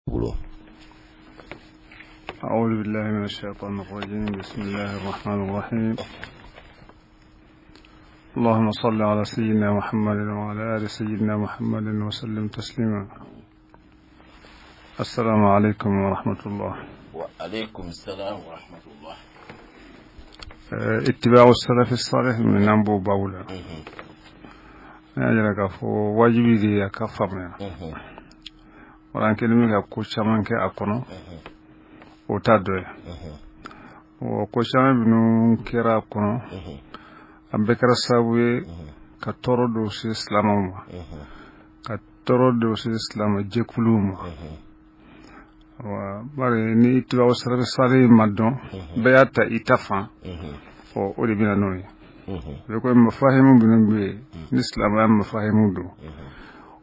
Bolo. أعوذ بالله من الشيطان الرجيم، بسم الله الرحمن الرحيم، اللهم صل على سيدنا محمد وعلى آل سيدنا محمد وسلم تسليما. السلام عليكم ورحمة الله. وعليكم السلام ورحمة الله. اتباع السلف الصالح min an b'o babu la, ne y'a jira k'a fɔ wajibi de ye a ka faamuya. Wala an kɛlen bɛ ka ko caman kɛ a kɔnɔ, o t'a dɔ ye. O ko caman minnu kɛra a kɔnɔ, a bɛɛ kɛra sababu ye ka tɔɔrɔ dɔw se silamɛw ma, ka tɔɔrɔ dɔw se silamɛ jɛkuluw ma. Bari ni اتباع السلف الصالح ma dɔn, bɛɛ y'a ta i ta fan, ɔ o de bɛ na n'o ye. O bɛ komi mafahimu minnu bɛ yen, ni silamɛya mafahimu don,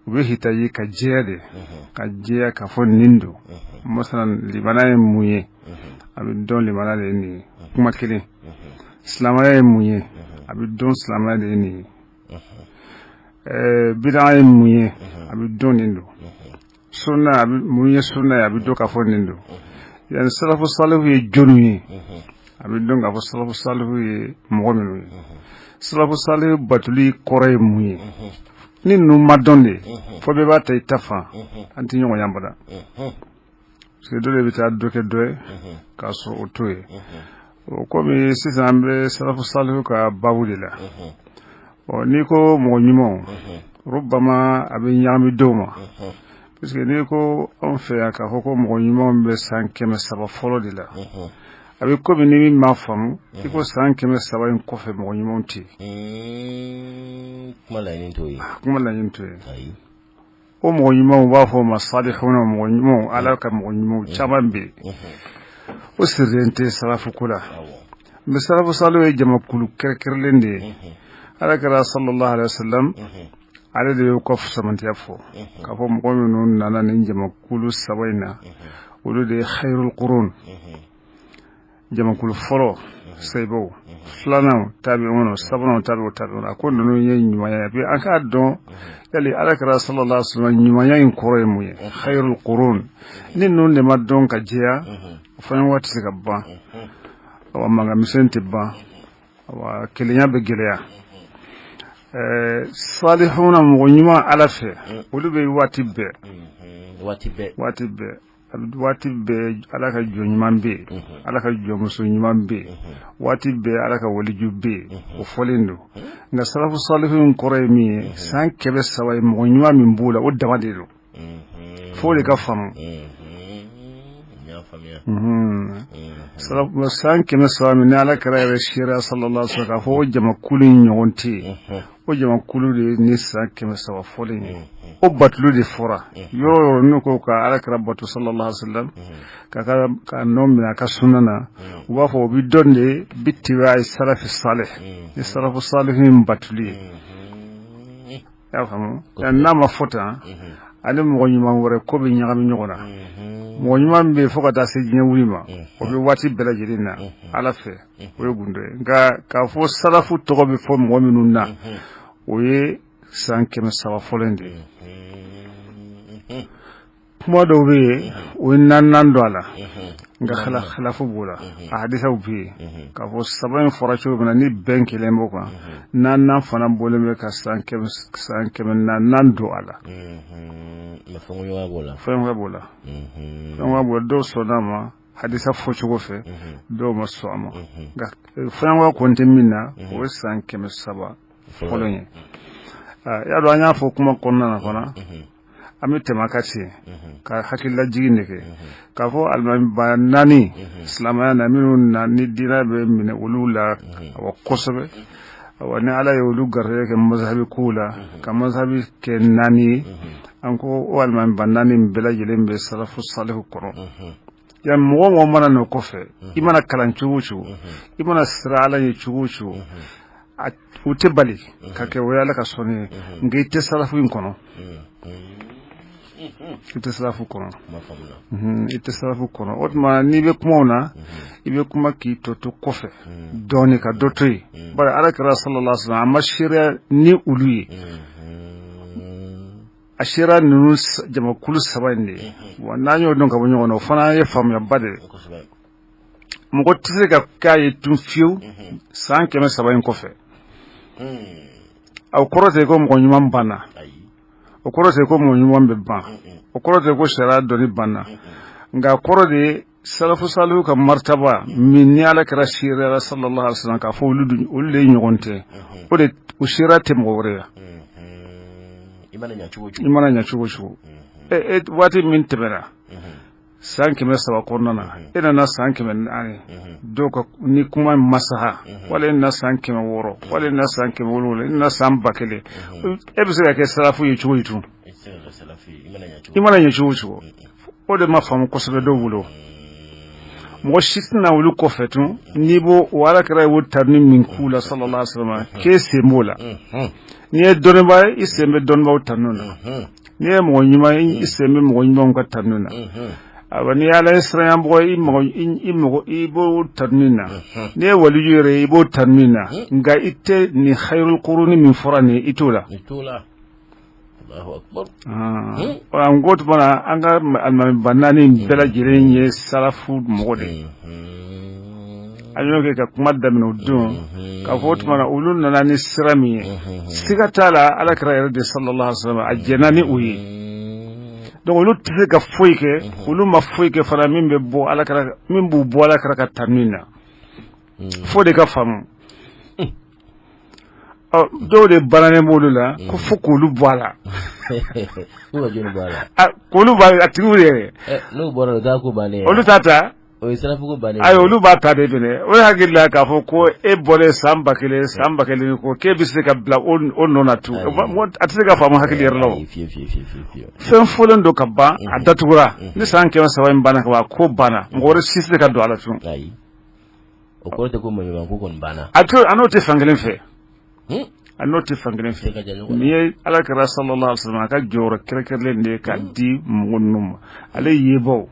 u bɛ hitaji ka jɛya de, ka jɛya k'a fɔ nin don. Masalan, limana ye mun ye? A bɛ dɔn limana de ye nin ye, kuma kelen. Silamɛya ye mun ye? A bɛ dɔn silamɛya de ye nin ye. Bidaa ye mun ye? A bɛ dɔn nin don. Sunna, a bɛ mun ye sunna ye? A bɛ dɔn k'a fɔ nin don. Yani salafu salihu ye jɔnni ye? A bɛ dɔn k'a fɔ salafu salihu ye mɔgɔ minnu ye. Salafu salihu batuli kɔrɔ ye mun ye? Ni ninnu ma dɔn de, fo bɛɛ b'a ta i ta fan, an tɛ ɲɔgɔn yabada, parce que dɔ de bɛ taa dɔ kɛ dɔ ye k'a sɔrɔ o t'o ye. O komi sisan an bɛ salafu salihu ka babu de la. Ɔ n'i ko mɔgɔ ɲumanw, rubama a bɛ ɲagami dɔw ma, parce que n'i ko anw fɛ yan k'a fɔ ko mɔgɔ ɲumanw bɛ san 300 fɔlɔ de la, a bɛ komi ni min m'a faamu, i ko san 300 in kɔfɛ mɔgɔ ɲumanw tɛ yen. Kuma laɲini t'o ye. Kuma laɲini t'o ye. O mɔgɔ ɲumanw, u b'a fɔ o ma salihuna, mɔgɔ ɲumanw, Ala ka mɔgɔ ɲumanw caman bɛ yen, o sirilen tɛ salafu ko la. Mais salafu salihu ye jamakulu kɛrɛnkɛrɛnlen de ye. Ala kira صلى الله عليه وسلم, ale de y'o ka fusamantiya fɔ k'a fɔ mɔgɔ minnu nana nin jamakulu saba in na, olu de ye خير القرون. Jamakulu fɔlɔ, sahabaw, filanan, tabi'un, sabanan, tabi'u tabi'un. A ko ninnu ye ɲumanya ye. Bi an k'a dɔn yali Ala kira صلى الله عليه وسلم, ɲumanya in kɔrɔ ye mun ye? خير القرون, ni ninnu de ma dɔn ka jɛya, o fana waati se ka ban. Awa, mankan misɛn tɛ ban, awa kelenya bɛ gɛlɛya. Salihuna, mɔgɔ ɲuman Ala fɛ, olu bɛ waati bɛɛ. Waati bɛɛ. Waati bɛɛ, waati bɛɛ. Ala ka jɔn ɲuman bɛ yen, Ala ka jɔnmuso ɲuman bɛ yen, waati bɛɛ Ala ka waliju bɛ yen, o fɔlen don. Nka salafu salihu in kɔrɔ ye min ye, san 300 ye mɔgɔ ɲuman min b'o la, o dama de don, fo de ka faamu. San 300 min ni Ala kira yɛrɛ seereya صلى الله عليه وسلم k'a fɔ o jamakulu in ɲɔgɔn tɛ yen, o jamakulu de ni san 300 fɔlen ye, o batulu de fɔra yɔrɔ o yɔrɔ. N'u ko ka Ala kira bato صلى الله عليه وسلم, ka nɔ minɛ a ka sunna na, u b'a fɔ o bɛ dɔn de باتباع السلف الصالح, ni salafu salihu in batuli ye. I y'a faamu? N'a ma fɔ tan, ani mɔgɔ ɲuman wɛrɛ ko bɛ ɲagami ɲɔgɔn na. Mɔgɔ ɲuman bɛ yen fo ka taa se diɲɛ wuli ma, o bɛ waati bɛɛ lajɛlen na Ala fɛ, o ye gundo ye. Nka k'a fɔ salafu tɔgɔ bɛ fɔ mɔgɔ minnu na, o ye san 300 fɔlɔ in de ye. Kuma dɔw bɛ yen, o ye naaninan don a la, nka khilafu b'o la. A hadisaw bɛ yen k'a fɔ saba in fɔra cogo min na, ni bɛn kelen b'o kan, naaninan fana bɔlen bɛ ka san 400 don a la. Fɛn b'o la. Fɛn b'o la, fɛn b'o la. Dɔw sɔnna a ma hadisa fɔcogo fɛ, dɔw ma sɔn a ma. Nka fɛn kɔni tɛ min na, o ye san 300 fɔlɔ ye. I y'a dɔn, an y'a fɔ kuma kɔnɔna na fana, an bɛ tɛmɛ a ka ten ka hakililajigin de kɛ k'a fɔ alimamiba naani silamɛya na, minnu na ni diinɛ bɛ minɛ olu la, awa kosɛbɛ, awa ni Ala ye olu garijɛgɛ kɛ mazahabi kow la, ka mazahabi kɛ naani ye, an ko o alimamiba naani bɛɛ lajɛlen bɛ salafu salihu kɔnɔ. Yan mɔgɔ o mɔgɔ mana n'o kɔfɛ, i mana kalan cogo o cogo, i mana siran Ala ye cogo o cogo, u tɛ bali ka kɛ, o ye Ala ka sɔnni ye. Nka i tɛ salafu in kɔnɔ, i tɛ salafu kɔnɔ, i tɛ salafu kɔnɔ. O tuma n'i bɛ kuma o na, i bɛ kuma k'i tɔ to kɔfɛ dɔɔni, ka dɔ to yen. Bari Ala kira صلى الله عليه وسلم, a ma seereya ni olu ye. A sera ninnu jamakulu saba in de ye. Wa n'an y'o dɔn ka bɔ ɲɔgɔn na, o fana ye faamuyaba de ye. Mɔgɔ tɛ se ka k'a ye tun fiyewu san 300 in kɔfɛ. O kɔrɔ tɛ ko mɔgɔ ɲuman banna, o kɔrɔ tɛ ko mɔgɔ ɲuman bɛ ban, o kɔrɔ tɛ ko sariya dɔnni banna, nka kɔrɔ de ye salafu salihu ka martaba min ni ala kira seereyara sallallahu alaihi wasallam k'a fɔ olu de ɲɔgɔn tɛ, o de o seereya tɛ mɔgɔ wɛrɛ ye. I mana ɲɛ cogo I mana ɲɛ cogo cogo, waati min tɛmɛna san 300 kɔnɔna na, e nana san 400 dɔw ka ni kuma masaha, wala e nana san 600, wala e nana san 700, e nana san 1000, e bɛ se ka kɛ salafu ye cogo di tun? I mana ɲɛ cogo cogo, o de ma faamu kosɛbɛ dɔw bolo. Mɔgɔ si tɛna olu kɔfɛ tun n'i b'o o ala kira y'o tanuni min k'u la sallallahu alaihi wasallam k'e sen b'o la. N'i ye dɔnnibaa ye, i sen bɛ dɔnnibaaw tanuni na. N'i ye mɔgɔ ɲuman ye, i sen bɛ mɔgɔ ɲumanw ka tanuni na. Awa, n'i ye ala ye siranyamɔgɔ ye, i mɔgɔ i mɔgɔ i b'o tanuni na. N'i ye waliju yɛrɛ ye, i b'o tanuni na. Nka i tɛ nin khayrul quruni min fɔra nin ye, i t'o la. An ko tuma na an ka alimamiba naani bɛɛ lajɛlen ye salafu mɔgɔ de ye. An y'o kɛ ka kuma daminɛ o don k'a fɔ o tuma na olu nana ni sira min ye, siga t'a la, ala kira yɛrɛ de sallallahu alaihi wasallam a jɛnna ni o ye. Donc olu tɛ se ka foyi kɛ, olu ma foyi kɛ fana min bɛ bɔ ala kira, min b'u bɔ ala kira ka tanuni na. Fo de ka faamu. Ɔ, dɔw de bananen b'olu la ko fo k'olu bɔ a la. K'olu bɔ a tigiw yɛrɛ. N'o bɔra, o t'a ko bannen. Olu t'a ta. O ye salafuko bannen. Ayi, olu b'a ta de minɛ. O hakili la k'a fɔ ko e bɔlen san 1000, san 1000 ko k'e bɛ se ka bila o nɔ na tun, a tɛ se ka faamu hakili yɛrɛ la. O fɛn fɔlen don ka ban, a datugura ni san 300 in banna ka ban, ko banna, mɔgɔ wɛrɛ si tɛ se ka don a la tun. O kɔrɔ tɛ ko maɲuman ko kɔni banna. A to a n'o tɛ fankelen fɛ, a n'o tɛ fankelen fɛ. Nin ye ala kira sallallahu alaihi wasallam a ka jɔyɔrɔ kɛrɛnkɛrɛnlen de ye k'a di mɔgɔ ninnu ma, ale yebaw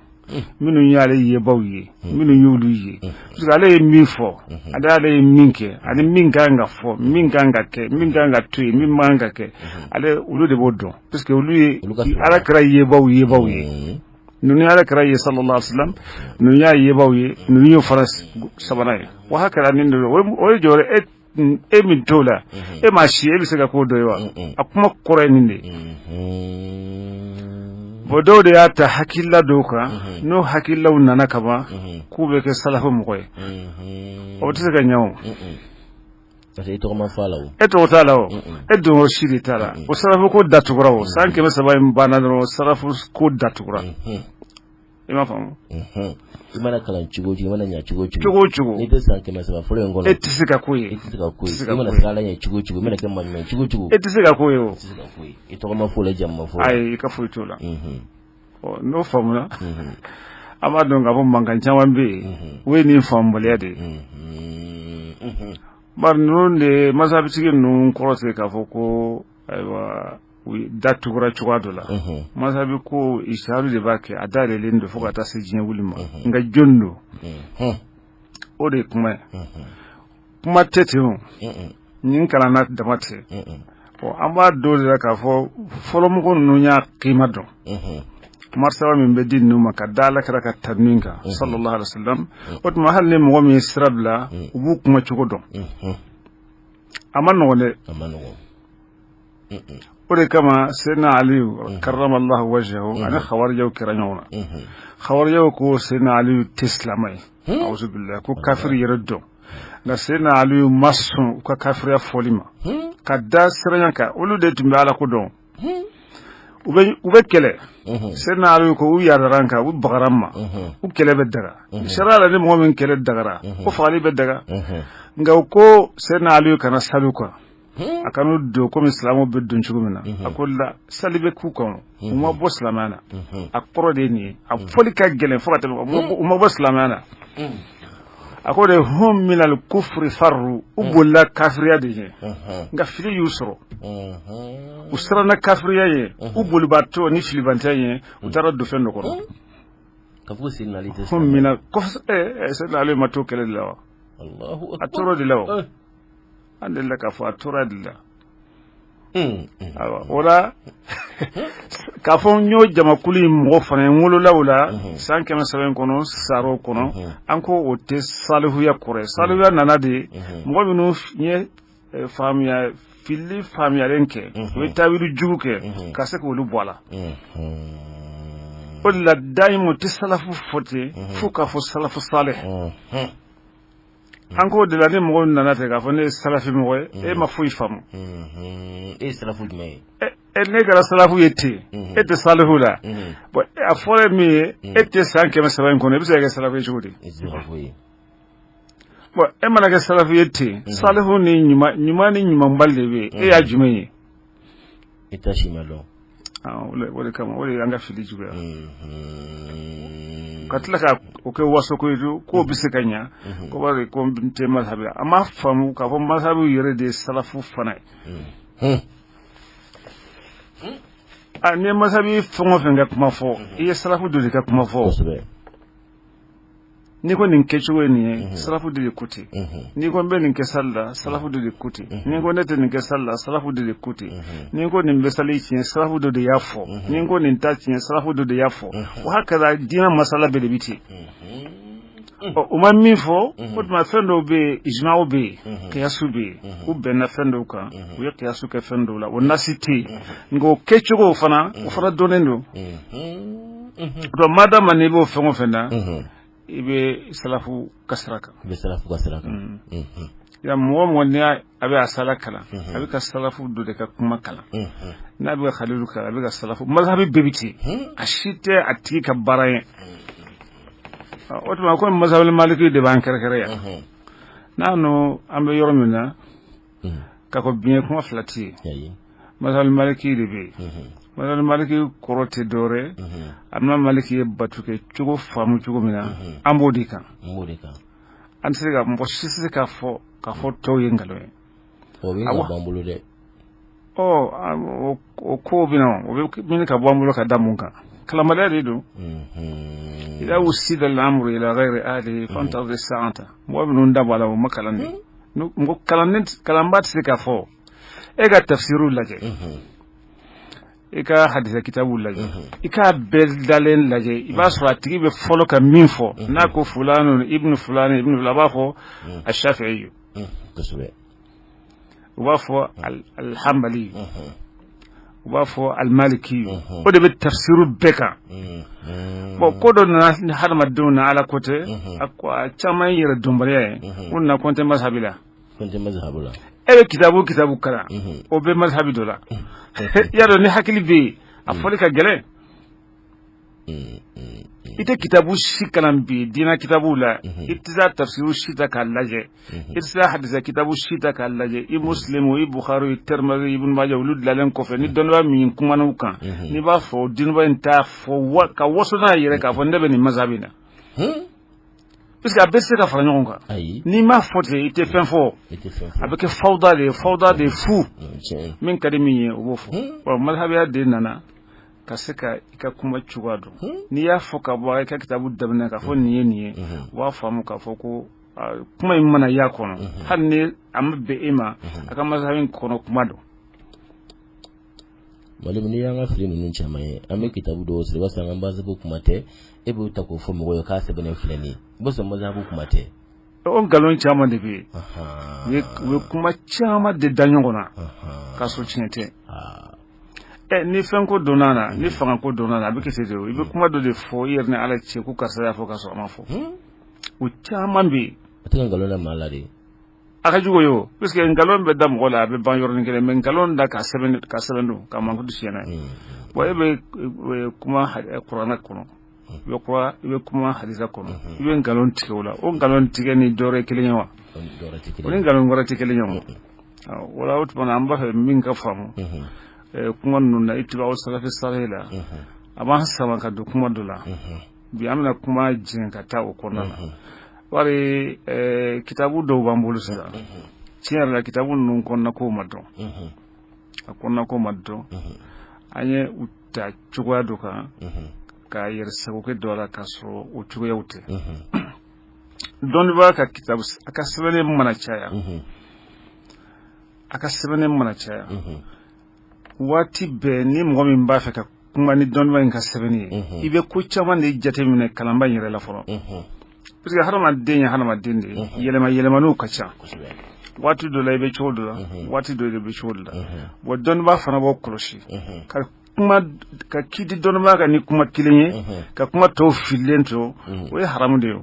minnu y'ale yebaw ye, minnu y'olu ye, parce que ale ye min fɔ, ale ye min kɛ, ani min ka kan ka fɔ, min ka kan ka kɛ, min ka kan ka to yen, min man kan ka kɛ, ale olu de b'o dɔn, parce que olu ye ala kira yebaw yebaw ye. Ninnu ye ala kira ye sallallahu alaihi wasallam, ninnu y'a yebaw ye, ninnu y'o fana sabanan ye. Wa hakɛla nin de o ye jɔyɔrɔ e min t'o la, e m'a si, e bɛ se ka k'o dɔ ye wa? A kuma kɔrɔ ye nin de ye. Bon, dɔw de y'a ta hakilila dɔw kan, n'o hakililaw nana ka ban k'u bɛ kɛ salafu mɔgɔ ye, o tɛ se ka ɲɛ o. Parce que i tɔgɔ ma fɔ a la o. E tɔgɔ t'a la o, e donyɔrɔ si de t'a la. O salafu ko datugura, o san 300 in banna dɔrɔn, salafu ko datugura. I m'a faamu? I mana kalan cogo o cogo, i mana ɲɛ cogo o cogo, cogo o cogo, n'i tɛ san 300 fɔlɔ in kɔnɔ, e tɛ se ka k'o ye. E tɛ se ka k'o ye. I mana siran ala ɲɛ cogo o cogo, i mana kɛ maa ɲuman ye cogo o cogo, e tɛ se ka k'o ye o. E tɛ se ka k'o ye. I tɔgɔ ma fɔ o la, jamu ma fɔ o la. Ayi, i ka foyi t'o la. Ɔ, n'o faamuna, an b'a dɔn k'a fɔ mankan caman bɛ yen, o ye nin faamubaliya de ye. Bari ninnu de mazhabitigi ninnu kɔrɔ tɛ k'a fɔ ko ayiwa u datugura cogoya dɔ la. Mazhabi ko ijtihadu de b'a kɛ, a dayɛlɛlen don fo ka taa se diɲɛ wuli ma. Nka jɔn don, o de ye kuma ye. Kuma tɛ ten o, nin kalanna dama tɛ. An b'a dɔn de la k'a fɔ fɔlɔmɔgɔ ninnu y'a kima dɔn, martaba min bɛ di ninnu ma ka da ala kira ka tanuni kan sallallahu alaihi wasallam. O tuma hali ni mɔgɔ min ye sira bila, u b'u kuma cogo dɔn. A ma nɔgɔn dɛ. O de kama Seydina Aliyu karramallahu wajhahu ani khawarijaw kɛra ɲɔgɔn na. Khawarijaw ko Seydina Aliyu tɛ silamɛ ye, auzu billahi, ko kafiri yɛrɛ dɔn. Nka Seydina Aliyu ma sɔn u ka kafiriya fɔli ma ka da siranya kan. Olu de tun bɛ ala ko dɔn, u bɛ kɛlɛ. Seydina Aliyu ko u yaadara n kan, u bagara n ma, u kɛlɛ bɛ daga sariya la. Ni mɔgɔ min kɛlɛ dagara, ko fagali bɛ daga. Nka u ko Seydina Aliyu kana sali u kan, a kan'u don komi silamɛw bɛ don cogo min na. A ko la, sali bɛ k'u kan, u ma bɔ silamɛya na. A kɔrɔ de ye nin ye, a fɔli ka gɛlɛn fo ka tɛmɛ. U ma bɔ silamɛya na. A ko de hum minal kufri farru, u bolila kafiriya de ɲɛ, nka fili y'u sɔrɔ, u siranna kafiriya ye, u bolibaatɔ ni filibantɛ ye, u taara don fɛn dɔ kɔnɔ. Ka fɔ Seydina Ali tɛ hum minal Seydina Ali ma to kɛlɛ de la wa? A tora de la o. An delila k'a fɔ a tora de la. Ayiwa, o la k'a fɔ n y'o jamakulu in mɔgɔ fana ye, n wolola o la san 300 in kɔnɔ, saro kɔnɔ, an ko o tɛ salihuya kɔrɔ ye. Salihuya nana de mɔgɔ minnu ye faamuya fili faamuyalen kɛ, u ye tawili jugu kɛ ka se k'olu bɔ a la. O de la dayimu tɛ salafu fɔ ten fo k'a fɔ salafu salih. An k'o de la ni mɔgɔ nana ten k'a fɔ ne ye salafi mɔgɔ ye, e ma foyi faamu. E ye salafu jumɛn ye? E ne kɛra salafu ye ten, e tɛ salihu la. Bon, a fɔlɔ ye min ye, e tɛ san 300 in kɔnɔ, e bɛ se ka kɛ salafu ye cogo di? Bon, e mana kɛ salafu ye ten, salihu ni ɲuman, ɲuman ni ɲumanbali de bɛ yen, e y'a jumɛn ye? E ta si ma dɔn. O de kama, o de y'an ka fili juguya, ka tila ka o kɛ waso ko ye k'o bɛ se ka ɲa ko b'a ko n tɛ mazhabi la. An m'a faamu k'a fɔ mazhabi yɛrɛ de ye salafu fana ye. N'i ye mazhabi fɛn o fɛn ka kuma fɔ, i ye salafu dɔ de ka kuma fɔ. N'i ko nin kɛcogo ye nin ye, salafu de ko ten. N'i ko n bɛ nin kɛ sali la, salafu de ko ten. N'i ko ne tɛ nin kɛ sali la, salafu de ko ten. N'i ko nin bɛ sali tiɲɛ, salafu dɔ de y'a fɔ. N'i ko nin t'a tiɲɛ, salafu dɔ de y'a fɔ. O hakɛla diinɛ masala bɛɛ de bɛ ten. Ɔ, u ma min fɔ, o tuma fɛn dɔw bɛ yen, ijmaw bɛ yen, kiyasu bɛ yen, u bɛnna fɛn dɔw kan, u ye kiyasu kɛ fɛn dɔw la, o nasi tɛ yen, nka o kɛcogo fana, o fana dɔnnen don. Donc madama n'i b'o fɛn o fɛn na, i bɛ salafu ka sira kan. I bɛ salafu ka sira kan. Ya mɔgɔ mɔgɔ n'i y'a a bɛ asala kalan, a bɛ ka salafu dɔ de ka kuma kalan. N'a bɛ ka halilu kalan, a bɛ ka salafu mazhabi bɛɛ bɛ ten, a si tɛ a tigi ka baara ye. O tuma ko mazhabi maliki de b'an kɛrɛkɛrɛ yan n'a nɔ, an bɛ yɔrɔ min na k'a fɔ biɲɛ kuma fila tɛ yen, mazhabi maliki de bɛ yen. Mazhabi maliki kɔrɔ tɛ dɔwɛrɛ, alimami maliki ye bato kɛ cogo faamu cogo min na, an b'o de kan. An tɛ se ka mɔgɔ si tɛ se k'a fɔ k'a fɔ tɔw ye nkalon ye. O bɛ ka b'an bolo dɛ. Ɔ, o ko bɛ na, o bɛ ɲini ka bɔ an bolo ka da mun kan? Kalanbaliya de don. Idha wusida al-amru ila ghayri ahlihi fantazir sa'ata. Mɔgɔ minnu da bɔ a la, o ma kalan de. Mɔgɔ kalannen, kalanba tɛ se k'a fɔ. E ka tafsiriw lajɛ, i ka hadisa kitabu lajɛ, i k'a bɛɛ dalen lajɛ, i b'a sɔrɔ a tigi bɛ fɔlɔ ka min fɔ, n'a ko fulani ibnu fulani ibnu fulani, a b'a fɔ ashafi'i, u b'a fɔ alhanbali, u b'a fɔ almaliki, o de bɛ tafsiru bɛɛ kan. Bon, ko dɔ nana ni hadamadenw na, ala ko tɛ, a caman ye yɛrɛ dɔnbaliya ye. O nana ko n tɛ mazhabi la. E bɛ kitabu kitabu kalan, o bɛ mazhabi dɔ la. I y'a dɔn, ni hakili bɛ yen, a fɔli ka gɛlɛn. I tɛ kitabu si kalan bi diinɛ kitabu la, i tɛ se tafsiru si ta k'a lajɛ, i tɛ se hadisa kitabu si ta k'a lajɛ, i Muslimu, i Bukhari, i Tirmidhi, Ibn Majah, olu dilanlen kɔfɛ, ni dɔnnibaa min kumana u kan, n'i b'a fɔ dɔnnibaa in t'a fɔ ka waso n'a yɛrɛ k'a fɔ ne bɛ nin mazhabi na, parce que a bɛɛ tɛ se ka fara ɲɔgɔn kan. N'i m'a fɔ ten, i tɛ fɛn fɔ, a bɛ kɛ fawda de ye, fawda de ye fu. Min ka di min ye, o b'o fɔ. Bon, mazhabiya de nana ka se ka i ka kuma cogoya dɔn. N'i y'a fɔ ka bɔ i ka kitabu daminɛ k'a fɔ nin ye nin ye, u b'a faamu k'a fɔ ko kuma in mana y'a kɔnɔ, hali ni a ma bɛn e ma, a ka mazhabi kɔnɔ kuma don. Mwalimu, n'i y'an ka fili ninnu caman ye, an bɛ kitabu dɔw sɔrɔ, i b'a sɔrɔ an ka mazhabu kuma tɛ, e b'o ta k'o fɔ mɔgɔw ye k'a sɛbɛnnen filɛ nin ye, i b'a sɔrɔ mazhabu kuma tɛ. O nkalon caman de bɛ yen, u ye kuma caman de da ɲɔgɔn na k'a sɔrɔ tiɲɛ tɛ. Ɛ, ni fɛn ko donna na, ni fanga ko donna na, a bɛ kɛ ten de. I bɛ kuma dɔ de fɔ i yɛrɛ ni ala cɛ ko karisa y'a fɔ k'a sɔrɔ a ma fɔ. O caman bɛ yen. A tɛ ka nkalon da maa la de. A ka jugu ye o, parce que nkalon bɛ da mɔgɔ la, a bɛ ban yɔrɔnin kelen, mais nkalon da ka sɛbɛn, ka sɛbɛn don ka mankutu siɲɛ n'a ye. Bon, e bɛ kuma kuranɛ kɔnɔ, i bɛ kuma, i bɛ kuma hadisa kɔnɔ, i bɛ nkalon tigɛ o la. O nkalon tigɛ ni dɔwɛrɛ ye kelen ye wa? O ni nkalon wɛrɛ tɛ kelen ye o. Wala o tuma na, an b'a fɛ min ka faamu kuma ninnu na, itibaw salafi salihi la, a b'an sama ka don kuma dɔ la. Bi an bɛna kuma jigin ka taa o kɔnɔna na. Wari kitabu dɔw b'an bolo sisan, tiɲɛ yɛrɛ la, kitabu ninnu kɔnɔna kow ma dɔn, a kɔnɔna ko ma dɔn. An ye u ta cogoya dɔ kan ka yɛrɛ sago kɛ dɔ la k'a sɔrɔ o cogoyaw tɛ. Dɔnnibaa ka kitabu, a ka sɛbɛnnen mana caya, a ka sɛbɛnnen mana caya. Waati bɛɛ ni mɔgɔ min b'a fɛ ka kuma ni dɔnniba in ka sɛbɛnni ye, i bɛ ko caman de jateminɛ kalanba in yɛrɛ la fɔlɔ, parce que hadamaden ye hadamaden de ye, yɛlɛma yɛlɛmaniw ka ca. Waati dɔ la i bɛ cogo dɔ la, waati dɔ i bɛ cogo dɔ la. Bon, dɔnniba fana b'o kɔlɔsi ka kuma ka kiiti dɔnniba kan ni kuma kelen ye, ka kuma tɔw fililen to, o ye haramu de ye.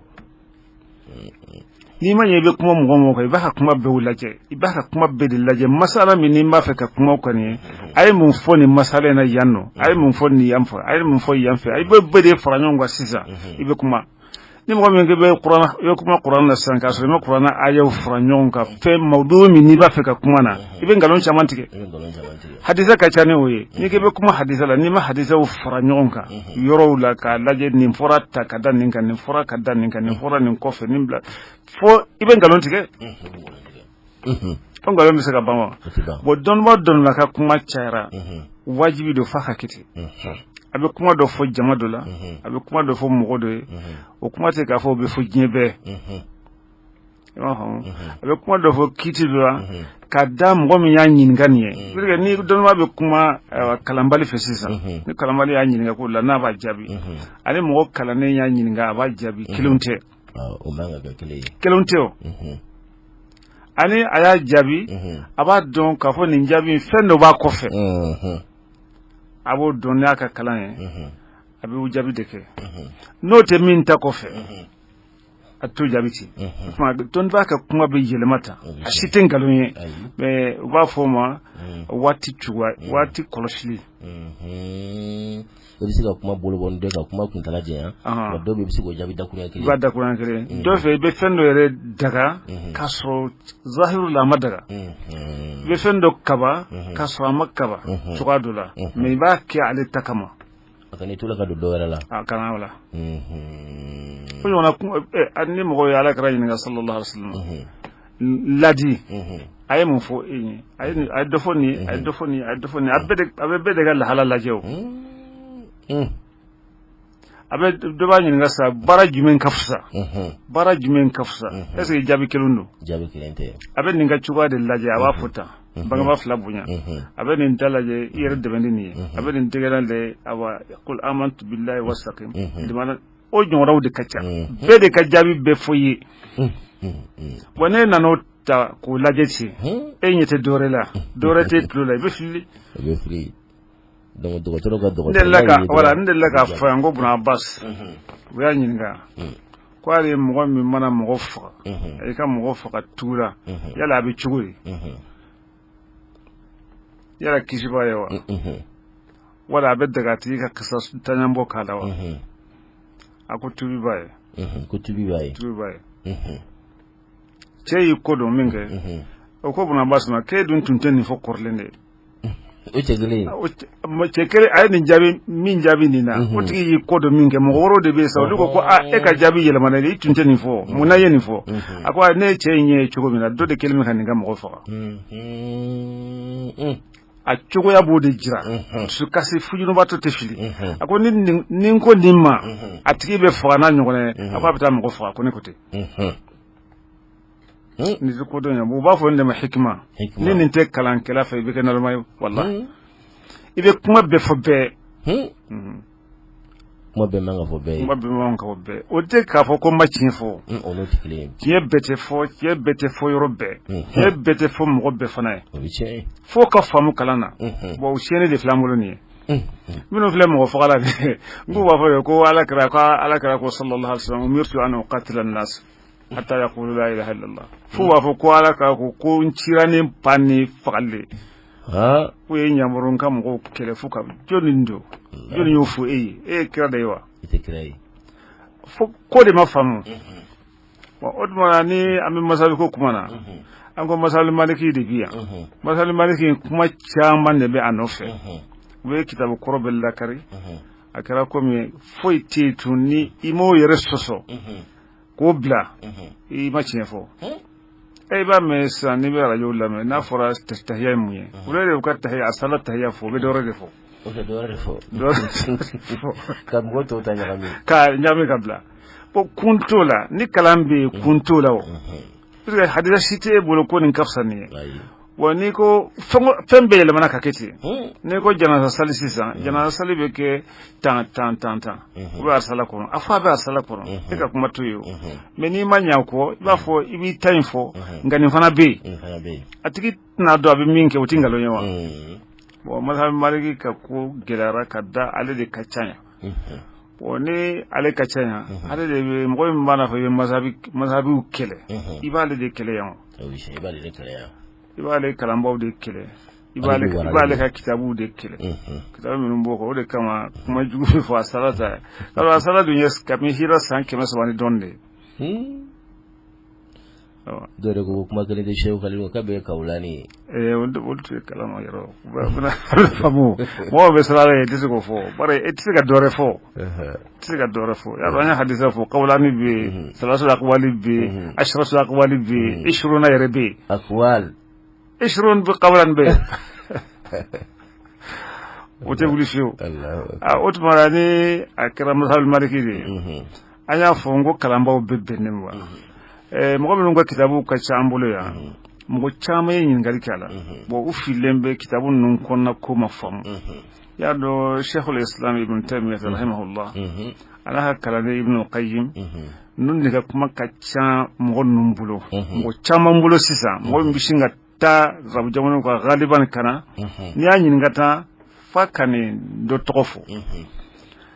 N'i ma ɲɛ i bɛ kuma mɔgɔ mɔgɔ kan, i b'a ka kuma bɛɛ lajɛ, i b'a ka kuma bɛɛ de lajɛ. Masala min n'i b'a fɛ ka kuma kan ye, a ye mun fɔ nin masala in na yan nɔ, a ye mun fɔ nin yan fɛ, a ye mun fɔ yan fɛ, i bɛ bɛɛ de fara ɲɔgɔn kan sisan, i bɛ kuma. Ni mɔgɔ min k'i bɛ kuran, i bɛ kuma kuran na sisan k'a sɔrɔ i ma kuranna ayaw fara ɲɔgɔn kan, fɛn mawudu min n'i b'a fɛ ka kuma na, i bɛ nkalon caman tigɛ. Hadisa ka ca ni o ye. N'i k'i bɛ kuma hadisa la, n'i ma hadisaw fara ɲɔgɔn kan yɔrɔw la k'a lajɛ, nin fɔra ta ka da nin kan, nin fɔra ka da nin kan, nin fɔra nin kɔfɛ, nin bila fo, i bɛ nkalon tigɛ. O nkalon bɛ se ka ban wa? Bon, dɔnnibaa dɔnnibaa ka kuma cayara, wajibi don f'a ka kɛ ten. A bɛ kuma dɔ fɔ jama dɔ la, a bɛ kuma dɔ fɔ mɔgɔ dɔ ye, o kuma tɛ k'a fɔ o bɛ fɔ diɲɛ bɛɛ. I b'a faamu, a bɛ kuma dɔ fɔ kiiti dɔ la ka da mɔgɔ min y'a ɲininka nin ye. Parce que ni dɔnnibaa bɛ kuma kalanbali fɛ sisan, ni kalanbali y'a ɲininka ko la, n'a b'a jaabi, ani mɔgɔ kalannen y'a ɲininka a b'a jaabi, kelenw tɛ. O man ka kɛ kelen ye. Kelenw tɛ o. Ani a y'a jaabi, a b'a dɔn k'a fɔ nin jaabi fɛn dɔ b'a kɔfɛ. A b'o dɔn n'a ka kalan ye, a bɛ jaabi de kɛ. N'o tɛ min ta kɔfɛ, a t'o jaabi ten. O tuma dɔnnibaa ka kuma bɛ yɛlɛma ta, a si tɛ nkalon ye, mais u b'a fɔ o ma waati cogoya, waati kɔlɔsili. I bɛ se ka kuma bolo bɔ ni dɔ ka kuma kuntala janya, nka dɔw bɛ yen, i bɛ se k'o jaabi dakuruɲɛ kelen. I b'a dakuruɲɛ kelen. Dɔw fɛ, i bɛ fɛn dɔ yɛrɛ daga k'a sɔrɔ zahiru la a ma daga. I bɛ fɛn dɔ kaba k'a sɔrɔ a ma kaba cogoya dɔ la, mais i b'a kɛ ale ta kama. A kan'i to la ka don dɔ wɛrɛ la. A kana o la. O ɲɔgɔnna, ni mɔgɔ ye Ala kira ɲininka sallallahu alaihi wasallam ladi, a ye mun fɔ e ye? A ye dɔ fɔ nin ye, a ye dɔ fɔ nin ye, a ye dɔ fɔ nin ye. A bɛ bɛɛ de ka lahala lajɛ o. A bɛ dɔ b'a ɲininka sisan, baara jumɛn ka fisa? Baara jumɛn ka fisa? Est ce que jaabi kelen don? Jaabi kelen tɛ. A bɛ nin ka cogoya de lajɛ, a b'a fɔ tan, bangebaa fila bonya. A bɛ nin ta lajɛ, i yɛrɛ dɛmɛ ni nin ye. A bɛ nin tɛgɛla lajɛ, awa qul amantu billahi wastaqim. O ɲɔgɔnnaw de ka ca. Bɛɛ de ka jaabi bɛɛ fɔ i ye. Bon, ne nana o ta k'o lajɛ ten, e ɲɛ tɛ dɔwɛrɛ la, dɔwɛrɛ tɛ tulo la, i bɛ fili. I bɛ fili. Donc dɔgɔtɔrɔ ka dɔgɔtɔrɔ. N delila ka, voilà, n delila k'a fɔ yan ko Buna Abbas, u y'a ɲininka ko hali mɔgɔ min mana mɔgɔ faga, i ka mɔgɔ faga tugu la, yala a bɛ cogo di? Yala kisi b'a ye wa? Wala a bɛ daga a tigi ka kisa taɲanbɔ k'a la wa? A ko tubi b'a ye. Ko tubi b'a ye. Tubi b'a ye. Cɛ y'i ko dɔn min kɛ, o ko Buna Abbas ma k'e dun tun tɛ nin fɔ kɔrɔlen de. O cɛ kelen. Cɛ kelen a ye nin jaabi min jaabi nin na, o tigi y'i kɔ dɔn min kɛ, mɔgɔ wɛrɛw de bɛ yen sa, olu ko ko aa, e ka jaabi yɛlɛmana dɛ, i tun tɛ nin fɔ, mun na i ye nin fɔ? A ko ne ye cɛ in ye cogo min na, dɔ de kɛlen bɛ ka nin ka mɔgɔ faga. A cogoya b'o de jira, dusukasi fujunubatɔ tɛ fili. A ko ni n ko nin ma, a tigi bɛ faga n'a ɲɔgɔn ye, a ko a bɛ taa mɔgɔ faga, ko ne ko ten. Nin tɛ kodɔn ye, u b'a fɔ nin de ma hikima. Ni nin tɛ kalankɛla fɛ, i bɛ kɛ naloma ye walahi. I bɛ kuma bɛɛ fɔ bɛɛ. Kuma bɛɛ man ka fɔ bɛɛ ye. Kuma bɛɛ man ka fɔ bɛɛ. O tɛ k'a fɔ ko n ma tiɲɛ fɔ. O n'o tɛ kelen ye. Tiɲɛ bɛɛ tɛ fɔ, tiɲɛ bɛɛ tɛ fɔ yɔrɔ bɛɛ. Tiɲɛ bɛɛ tɛ fɔ mɔgɔ bɛɛ fana ye. O bɛ tiɲɛ ye. Fo ka faamu kalan na. Bon, o tiɲɛni de filɛ an bolo nin ye. Minnu filɛ mɔgɔ faga la, n k'u b'a fɔ de ko Ala kira ko, Ala kira ko sallallahu alaihi wasallam umirtu an uqatila an-nas hatta yaqulu la ilaha illallah. F'u b'a fɔ ko Ala kira ko ko n cira ni pa ni fagali de. K'u ye yamaru n ka mɔgɔw kɛlɛ fo ka jɔnni don, jɔnni y'o fɔ e ye? E ye kira de ye wa? I tɛ kira ye. Fo ko de ma faamu. Bon, o tuma na ni an bɛ masali ko kuma na, an ko masali maliki de bi yan. Masali maliki, kuma caman de bɛ a nɔfɛ. U bɛ kitabu kɔrɔ bɛɛ lakari. A kɛra komi foyi tɛ yen tun, ni i m'o yɛrɛ sɔsɔ k'o bila, i ma tiɲɛ fɔ. E b'a mɛn sisan, n'i bɛ arajo lamɛn, n'a fɔra tahiya ye mun ye, olu de ka tahiya, a sala tahiya fɔ, u bɛ dɔwɛrɛ de fɔ. O bɛ dɔwɛrɛ de fɔ ka mɔgɔ tɔw ta ɲagami. Ka ɲagami ka bila. Bon, kun t'o la. Ni kalan bɛ yen, kun t'o la. O parce que hadisa si t'e bolo ko nin ka fisa nin ye. Bon, n'i ko fɛn bɛɛ yɛlɛmana ka kɛ ten, n'i ko janaza sali sisan, janaza sali bɛ kɛ tan tan tan tan, u bɛ arisala kɔnɔ, a fɔ a bɛ arisala kɔnɔ, e ka kuma to yen o. Mais n'i ma ɲɛ kɔ, i b'a fɔ i b'i ta in fɔ, nka nin fana bɛ yen, a tigi tɛna dɔn a bɛ min kɛ, o tɛ nkalon ye wa? Bon, mazhabi maliki ka ko gɛlɛyara ka da ale de ka ca yan. Bon, ni ale ka ca yan, ale de bɛ mɔgɔ min b'a fɔ i bɛ mazhabiw kɛlɛ, i b'ale de kɛlɛ yan. I b'ale de kɛlɛ yan. I b'ale kalanbaw de kɛlɛ, i b'ale ka kitabuw de kɛlɛ, kitabu minnu b'o kɔ. O de kama kuma jugu bɛ fɔ a sala ta ye. A sala dun ye kabini hira san 300 ni dɔɔnin de ye. Dɔw yɛrɛ ko kuma kelen tɛ Seku Kalilu k'a bɛɛ kawulani ye. Ee, olu tɛ kalama yɔrɔ faamu. Mɔgɔw bɛ siran ye, i tɛ se k'o fɔ, bari i tɛ se ka dɔ wɛrɛ fɔ, i tɛ se ka dɔ wɛrɛ fɔ. Y'a dɔn, an ye hadisa fɔ, kawulani bɛ yen, salasul akwali bɛ yen, asirasul akwali bɛ yen, isiruna yɛrɛ bɛ yen. Akwal. Isirun bɛ, kawulani bɛ yen. O tɛ wuli fiyewu. O tuma la, ni a kɛra mazhabi maliki de ye, an y'a fɔ n ko kalanbaw bɛ bɛn ne ma. Mɔgɔ minnu ka kitabuw ka ca an bolo yan, mɔgɔ caman ye ɲininkali kɛ a la. Bon, u fililen bɛ kitabu ninnu kɔnɔna ko ma faamu. I y'a dɔn, Sheikhul Islam Ibn Taymiyyah rahimahullah, a n'a ka kalanden Ibn Qayyim ninnu de ka kuma ka ca mɔgɔ ninnu bolo, mɔgɔ caman bolo sisan. Mɔgɔ min bɛ sin ka taa arabu jamanaw kan galiban ka na, n'i y'a ɲininka tan f'a ka nin dɔ tɔgɔ fɔ,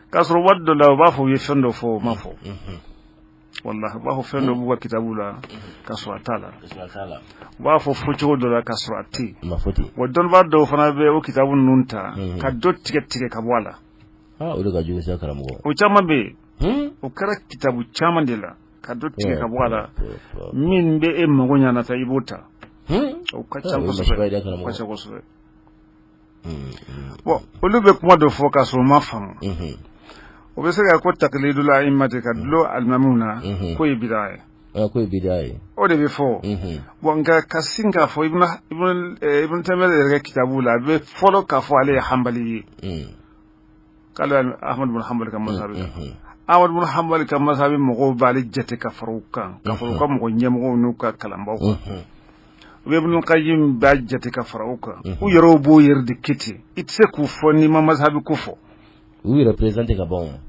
k'a sɔrɔ waati dɔ la u b'a fɔ u ye fɛn dɔ fɔ, u ma fɔ. Walahi, u b'a fɔ fɛn dɔ b'u ka kitabu la ka sɔrɔ a t'a la, u b'a fɔ fɔcogo dɔ la ka sɔrɔ a tɛ yen. Wa dɔnnibaa dɔw fana bɛ o kitabu ninnu ta ka dɔ tigɛ tigɛ ka bɔ a la. O de ka jugu sa, karamɔgɔ. O caman bɛ yen, o kɛra kitabu caman de la, ka dɔ tigɛ ka bɔ a la. Min bɛ e mago ɲana ta, i b'o ta. O ka ca kosɛbɛ, o ka ca kosɛbɛ. Bon, olu bɛ kuma dɔ fɔ k'a sɔrɔ u ma faamu. O bɛ se ka ko takilidul a'immati, ka dulon alimamiw na, k'o ye bida ye. K'o ye bida ye. O de bɛ fɔ. Bon, nka ka sin k'a fɔ Ibn Taymiyyah yɛrɛ ka kitabu la, a bɛ fɔlɔ k'a fɔ ale ye hanbali ye, k'ale Ahmad bin Hanbali ka mazhabi kan. Ahmad bin Hanbali ka mazhabi mɔgɔw b'ale jate ka fara u kan, ka fara u ka mɔgɔ ɲɛmɔgɔw n'u ka kalanbaw kan. U bɛ Ibn Qayyim b'a jate ka fara u kan. U yɛrɛw b'o yɛrɛ de kɛ ten. I tɛ se k'u fɔ n'i ma mazhabi ko fɔ. U yɛrɛ présenter ka ban.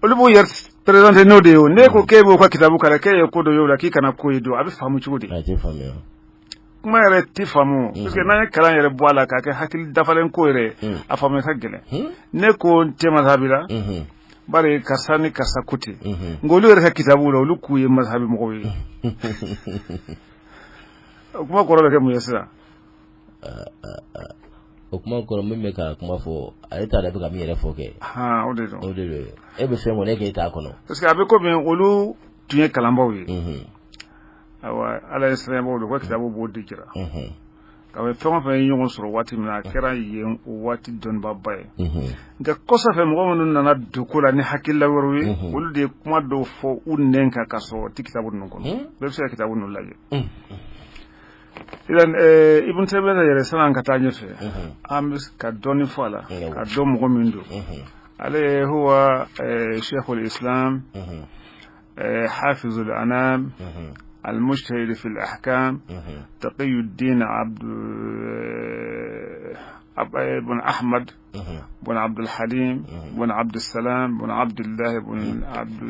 Olu b'u yɛrɛ présenter n'o de ye. O n'e ko k'e b'o ka kitabu kalan, k'e ye ko dɔ ye o la, k'i kana ko ye don, a bɛ faamu cogo di? A tɛ faamuya. Kuma yɛrɛ tɛ faamu, parce que n'an ye kalan yɛrɛ bɔ a la k'a kɛ hakili dafalen ko yɛrɛ, a faamuya ka gɛlɛn. Ne ko n tɛ mazhabi la, bari karisa ni karisa ko ten, nka olu yɛrɛ ka kitabu la, olu k'u ye mazhabi mɔgɔw ye. O kuma kɔrɔ bɛ kɛ mun ye sisan? O kuma kɔrɔ, min bɛ ka kuma fɔ, ale t'a dɔn a bɛ ka min yɛrɛ fɔ kɛ. O de don. O de don. E bɛ fɛn kɔnɔ, e k'e t'a kɔnɔ. Parce que a bɛ komi olu tun ye kalanbaw ye. Ayiwa, Ala ye siranyabaaw don, u ka kitabu b'o de jira. Ka fɛn o fɛn ye ɲɔgɔn sɔrɔ waati min na, a kɛra yen o waati dɔnnibaaba ye. Nka kɔfɛ, mɔgɔ minnu nana don ko la ni hakilila wɛrɛw ye, olu de ye kuma dɔw fɔ u nɛn kan ka sɔrɔ ti kitabu ninnu kɔnɔ. Bɛɛ bɛ se ka kitabu ninnu lajɛ. Ibn Taymiyyah yɛrɛ, san'an ka taa ɲɛfɛ, an bɛ ka dɔɔnin fɔ a la ka dɔn mɔgɔ min don. Ale huwa Sheikhul Islam, حافظ الأنام، المجتهد في الأحكام، تقي الدين عبد بن أحمد بن عبد الحليم بن عبد السلام بن عبد الله بن عبد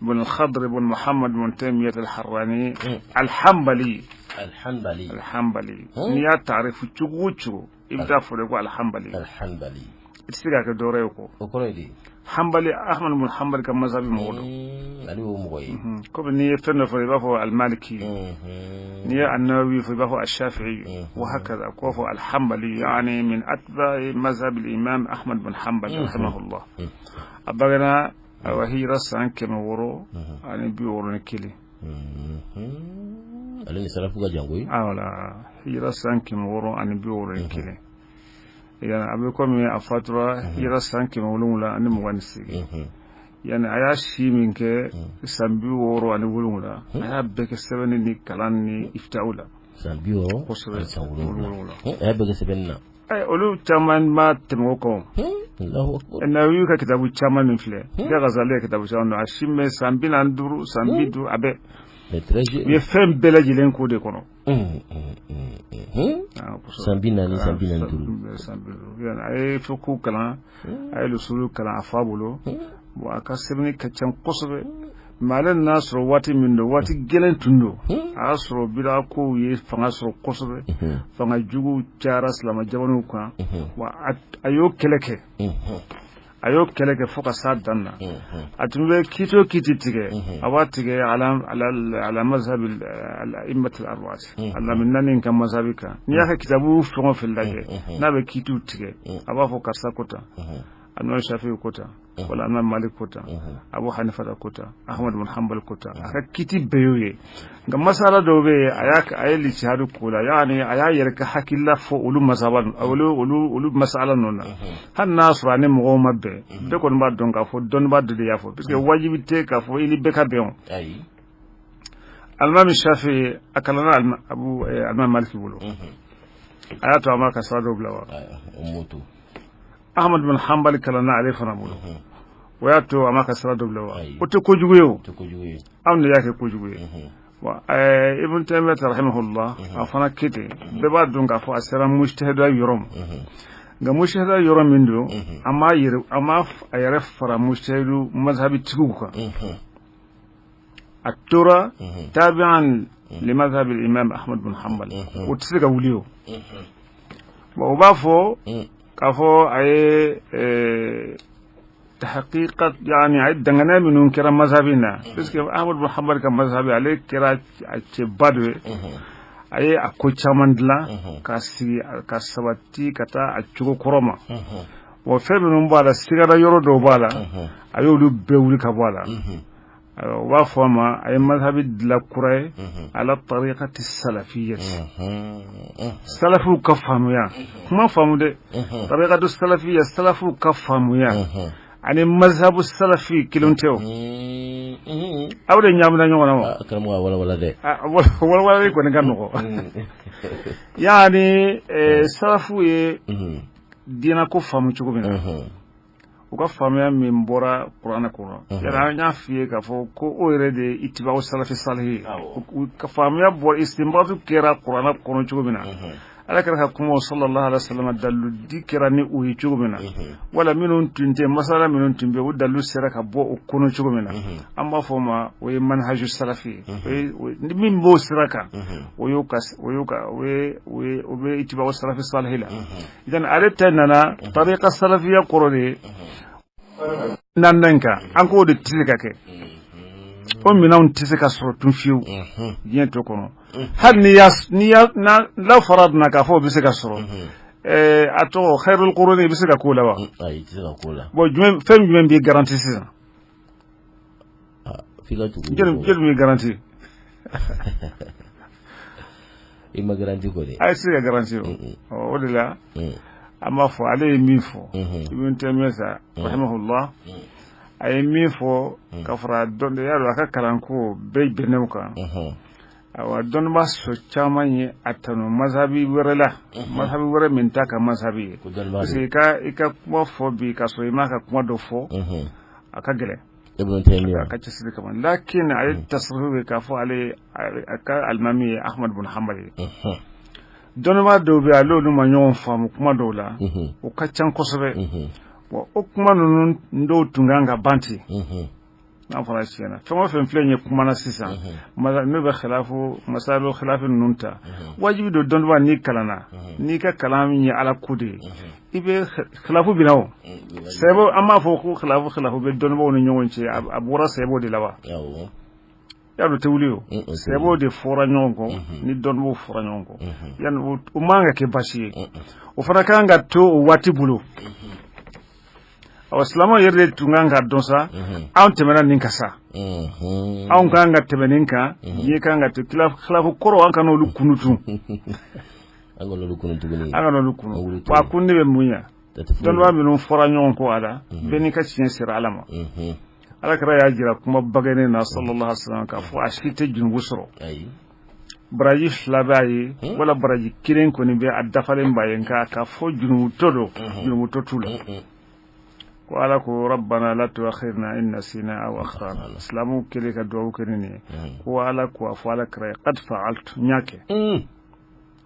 بن الخضر بن محمد بن تيمية الحراني الحنبلي. الحنبلي. الحنبلي. N'i y'a taarifu cogo o cogo, i bɛ taa fɔ de ko alhanbali. Alhanbali. I tɛ se k'a kɛ dɔwɛrɛ ye kɔ. O kɔrɔ ye di? Hanbali, Ahmad bin Hanbali ka mazhabi mɔgɔ don. Ale y'o mɔgɔ ye. Komi n'i ye fɛn dɔ fɔ, i b'a fɔ almaliki, n'i ye an-Nawawi fɔ, i b'a fɔ ash-Shafi'i, wa hakaza. K'o fɔ alhanbali, yani min atba'i mazhab al-imam Ahmad bin Hanbal rahimahullah. A bangena, ayiwa, hijira san 661. Ale ni salafu ka jan koyi. Wala, hijira san 661. Yani a bɛ komi a fatura hijira san 728. Yani a y'a si min kɛ, san 67, a y'a bɛɛ kɛ sɛbɛnni ni kalan ni iftaw la. San 60. Kosɛbɛ. San 70, a y'a bɛɛ kɛ sɛbɛnni na. Olu caman ma tɛmɛ o kan. Nawawi ka kitabu caman min filɛ, i ka Ghazali ka kitabu caman, a si mɛ san 45, san 50, a bɛɛ. U ye fɛn bɛɛ lajɛlen k'o de kɔnɔ. San 40, san 45. A ye fiqhu kalan, a ye lusulu kalan a fa bolo. Bon, a ka sɛbɛnni ka ca kosɛbɛ, mais ale nana sɔrɔ waati min don, waati gɛlɛn tun don. A y'a sɔrɔ bida kow ye fanga sɔrɔ kosɛbɛ, fanga juguw cayara silamɛ jamanaw kan. Wa a y'o kɛlɛ kɛ, a y'o kɛlɛ kɛ fo ka s'a dan na. A tun bɛ kiiti o kiiti tigɛ, a b'a tigɛ ala mazhabi al-a'immatil arba'ati, alimami naani ka mazhabi kan. N'i y'a ka kitabu fɛn o fɛn lajɛ, n'a bɛ kiitiw tigɛ, a b'a fɔ karisa ko tan, alimami Shafi'i ko tan, wala alimami Malik ko tan, Abu Hanifa ko tan, Ahmad bin Hanbal ko tan. A ka kiiti bɛɛ y'o ye. Nka masala dɔw bɛ yen, a y'a a ye lijtihadu k'o la, yaani a y'a yɛrɛ ka hakilila fɔ olu masaba olu olu masala ninnu na. Hali n'a sɔrɔ a ni mɔgɔw ma bɛn, bɛɛ kɔni b'a dɔn k'a fɔ dɔnnibaa dɔ de y'a fɔ, parce que wajibi tɛ k'a fɔ i ni bɛɛ ka bɛn. O alimami Shafi'i, a kalanna abu alimami Maliki bolo, a y'a to a ma ka sira dɔw bila wa? Ahmad bin Hanbal kalanna ale fana bolo, o y'a to a ma ka sira dɔ bila wa? O tɛ kojugu ye. O anw de y'a kɛ kojugu ye. Wa Ibn Taymiyyah rahimahullah, a fana kɛ ten. Bɛɛ b'a dɔn k'a fɔ a sera mujtahida yɔrɔ ma, nka mujtahida yɔrɔ min don, a m'a yɛrɛ a ma a yɛrɛ fara mujtahidu mazhabitigiw kan. A tora tabi'an li mazhabi imam Ahmad bin Hanbal, o tɛ se ka wuli. O bon, o b'a fɔ k'a fɔ a ye tahqiqat, yani a ye danganiya minnu kɛra mazhabi na, puisque Ahmad bin Hanbal ka mazhabi, ale kɛra a cɛba dɔ ye. A ye a ko caman dilan ka sigi ka sabati ka taa a cogo kɔrɔ ma. Wa fɛn minnu b'a la, sigada yɔrɔ dɔw b'a la, a y'olu bɛɛ wuli ka bɔ a la. U b'a fɔ a ma a ye mazhabi dilan kura ye, ala tariqati salafiyyati, salafiw ka faamuya. Kuma faamu dɛ, tariqatu salafiyya, salafiw ka faamuya ani mazhabu salafi kelen tɛ. O aw de ɲaamina ɲɔgɔn na wa? Karamɔgɔ, walawala dɛ. Walawalali kɔni ka nɔgɔ. Yaani salafu ye diinɛ ko faamu cogo min na, u ka faamuya min bɔra kuranɛ kɔnɔ yɛrɛ, an y'a f'i ye k'a fɔ ko o yɛrɛ de ye itibaw salafi salihi ye. U ka faamuya bɔra, istinbatu kɛra kuranɛ kɔnɔ cogo min na, ala kira ka kumaw sallallahu alaihi wasallam dalilu di kɛra ni o ye cogo min na, wala minnu tun tɛ masala minnu tun bɛ, o dalilu sera ka bɔ o kɔnɔ cogo min na, an b'a fɔ o ma o ye manhaju salafi ye. O ye min b'o sira kan, o y'o ka o y'o ka o ye o ye o bɛ itibaw salafi salihi la. Idan ale ta nana tariqa salafiya kɔrɔ de ye naaninan kan, an k'o de tɛ se ka kɛ, o minɛnw tɛ se ka sɔrɔ tun fiyewu diɲɛ to kɔnɔ. Hali n'i y'a n'i y'a n'a la faradna k'a fɔ o bɛ se ka sɔrɔ, a tɔgɔ khairul quruni, i bɛ se ka k'o la wa? Ayi, i tɛ se ka k'o la. Bon, jumɛn, fɛn jumɛn b'i garanti sisan? F'i ka tugu. Jeli b'i garanti? I ma garanti kɔ dɛ. A se ka garanti o. O de la an b'a fɔ ale ye min fɔ, Ibn Taymiyyah sa rahimahullah, a ye min fɔ ka fara dɔn y'a dɔn a ka kalanko bɛɛ bɛnn'o kan. Awa, dɔnnibaa sɔ caman ye a tanu mazhabi wɛrɛ la, mazhabi wɛrɛ min t'a ka mazhabi ye, parce que i ka kuma fɔ bi k'a sɔrɔ i m'a ka kuma dɔ fɔ, a ka gɛlɛn. Ibn Taymiyyah a ka cɛsiri kama, lakin a ye tasarifu kɛ k'a fɔ ale a ka alimami ye Ahmad bin Hanbal ye. Dɔnnibaa dɔw bɛ yen, ale olu ma ɲɔgɔn faamu kuma dɔw la, o ka ca kosɛbɛ. Bon, o kuma ninnu dɔw tun kan ka ban ten. N'a fɔra tiɲɛ na, fɛn o fɛn filɛ nin ye kuma na sisan, n'o bɛ khilafu masalu khilafu ninnu ta, wajibi don dɔnnibaa n'i kalanna, n'i ka kalan ye ala ko de ye, i bɛ khilafu bɛ na. O sɛbɛ, an b'a fɔ ko khilafu bɛ dɔnnibaaw ni ɲɔgɔn cɛ, a bɔra sɛbɛw de la wa? Y'a dɔn tɛ wuli. O sɛbɛw de fɔra ɲɔgɔn kɔ ni dɔnnibaaw fɔra ɲɔgɔn kɔ, yanni o man ka kɛ baasi ye, o fana kan ka to o waati bolo. Awa, silamɛw yɛrɛ de tun kan ka dɔn sa, anw tɛmɛna nin kan sa, anw kan ka tɛmɛ nin kan, diɲɛ kan ka to khilafu kɔrɔ, an kana olu kunu tun. An kana olu kunu tuguni. An kana olu kunu. Wa a kun ne bɛ mun ya? Dɔnnibaa minnu fɔra ɲɔgɔn kɔ a la, bɛɛ n'i ka tiɲɛ sera ala ma. Ala kira y'a jira kuma bagɛnnen na sallallahu alaihi wasallam k'a fɔ a si tɛ junubu sɔrɔ, baraji fila b'a ye wala baraji kelen kɔni bɛ a dafalen b'a ye, nka k'a fɔ junubutɔ don, junubutɔ t'u la. Ko Ala ko rabbana la tuakhirna in nasina aw akhtana. Silamɛw kɛlen ka dugawu kɛ ni nin ye, ko Ala ko a fɔ Ala kira ye qad fa'altu, n y'a kɛ.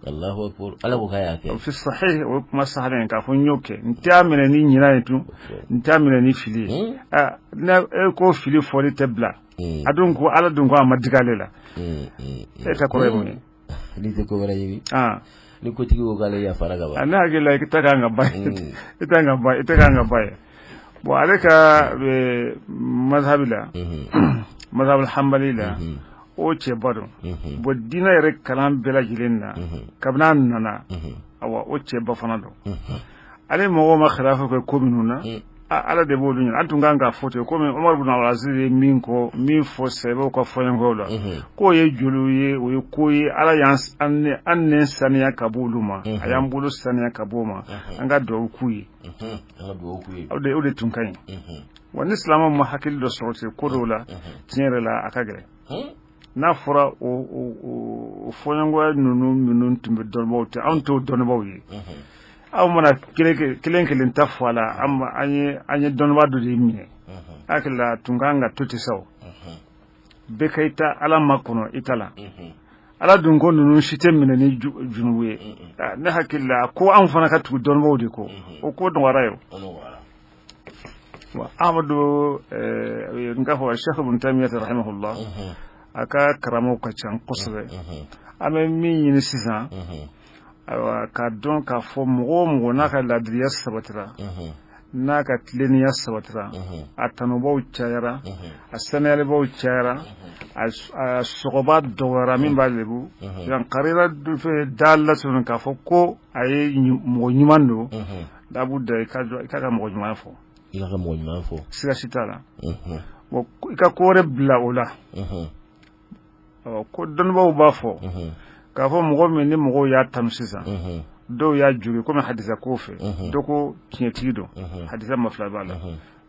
Allahu akbar, Ala ko k'a y'a kɛ. Fi sahih, o ye kuma sahalen k'a fɔ n y'o kɛ, n t'a minɛ ni ɲina ye tun, n t'a minɛ ni fili ye. Ne e ko fili fɔli tɛ bila. A dun ko Ala dun ko a ma digi ale la. E ta kɔrɔ ye mun ye? N'i tɛ ko wɛrɛ ɲini, ni kotigi ko k'ale yafara ka ban. Ne hakili la i ta kan ka ban, i ta kan ka ban, i ta kan ka ban ye. Bon, ale ka mazhabi la, mazhabi hanbali la, o cɛba don. Bon, diinɛ yɛrɛ kalan bɛɛ lajɛlen na, kabini a nana, awa, o cɛba fana don. Ale mɔgɔw ma khilafu kɛ ko minnu na, Ala de b'olu ɲɛ. An tun kan k'a fɔ ten, komi Umar ibn Abdul ye min ko min fɔ sɛbɛw ka fɔɲɔgɔnkɔw la, k'o ye joliw ye, o ye ko ye Ala y'an an nɛn saniya ka bɔ olu ma, a y'an bolo saniya ka bɔ o ma, an ka dugawu k'u ye. O de tun ka ɲi. Wa ni silamɛw ma hakili dɔ sɔrɔ ten ko dɔw la, tiɲɛ yɛrɛ la, a ka gɛlɛn. N'a fɔra o fɔɲɔgɔnya ninnu minnu tun bɛ dɔnnibaaw tɛ, anw t'o dɔnnibaaw ye. Aw mana kelen kelen ta fɔ a la, an ye dɔnnibaa dɔ de minɛ. Hakili la, tun kan ka to ten sa. O bɛɛ ka i ta Ala ma kɔnɔ i ta la. Ala dun ko ninnu si tɛ minɛ ni junubu ye. Ne hakili la, ko anw fana ka tugu dɔnnibaaw de kɔ, o ko nɔgɔyara ye. O Ahmadu, n k'a fɔ Cheikh Ibn Taymiyyah rahimahullah, a ka karamɔgɔw ka ca kosɛbɛ. An bɛ min ɲini sisan, ayiwa, k'a dɔn k'a fɔ mɔgɔ o mɔgɔ n'a ka laadiriya sabatira, n'a ka tilennenya sabatira, a tanubaw cayara, a saniyalibaw cayara, a sɔgɔba dɔgɔyara, min b'a lebu yan karira fɛ da latunu k'a fɔ ko a ye mɔgɔ ɲuman don, labuda i ka mɔgɔ ɲuman fɔ. I ka mɔgɔ ɲuman fɔ. Siga si t'a la. Bon, i ka ko wɛrɛ bila o la, ko dɔnnibaaw b'a fɔ k'a fɔ mɔgɔ min ni mɔgɔw y'a tanu sisan, dɔw y'a jogi komi hadisa ko fɛ, dɔ ko tiɲɛtigi don, hadisa ma fila b'a la,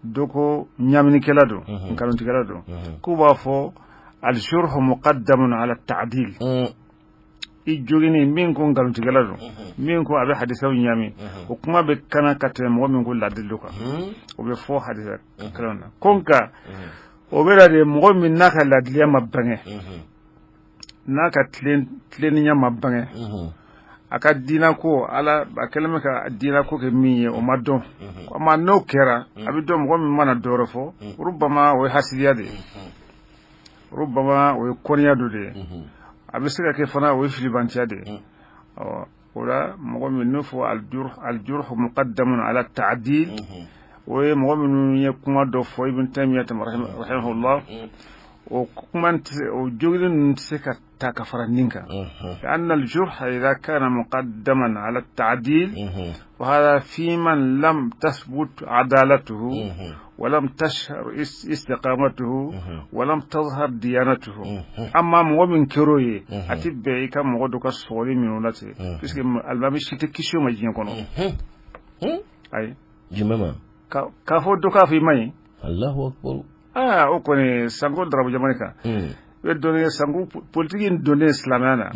dɔ ko ɲaminikɛla don, nkalontigɛla don, k'u b'a fɔ al-jurhu muqaddamun ala ta'dil. I jogini, min ko nkalontigɛla don, min ko a bɛ hadisaw ɲami, o kuma bɛ kana ka tɛmɛ mɔgɔ min ko ladili don kan. O bɛ fɔ hadisa kalan na ko, nka o bɛ na de mɔgɔ min n'a ka ladiliya ma bange, n'a ka tilennenya ma bange, a ka diinɛ ko, Ala a kɛlen bɛ ka diinɛ ko kɛ min ye, o ma dɔn. Amma n'o kɛra, a bɛ dɔn. Mɔgɔ min mana dɔ wɛrɛ fɔ, rubama o ye hasidiya de ye, rubama o ye kɔniya dɔ de ye, a bɛ se ka kɛ fana o ye filibantiya de ye. O la, mɔgɔ min n'o fɔ al-jurh muqaddamun ala ta'dil, o ye mɔgɔ minnu ye kuma dɔ fɔ Ibn Taymiyyah rahimahullah, o kuma o jogili ninnu tɛ se ka ta ka fara nin kan. لأن الجرح إذا كان مقدما على التعديل وهذا في من لم تثبت عدالته ولم تشهر استقامته ولم تظهر ديانته. أما mɔgɔ min kɛr'o ye, a tɛ bɛn i ka mɔgɔ dɔ ka sɔgɔli minɛ o la ten, puisque alimami si tɛ kisi o ma diɲɛ kɔnɔ. Ayi. Jumɛn ma? K'a fɔ dɔ k'a fɔ i ma ɲi. Allahu akbar. Aa, o kɔni sanko darabu jamana kan, i bɛ dɔɔnin kɛ sanko politiki in donnen silamɛya na,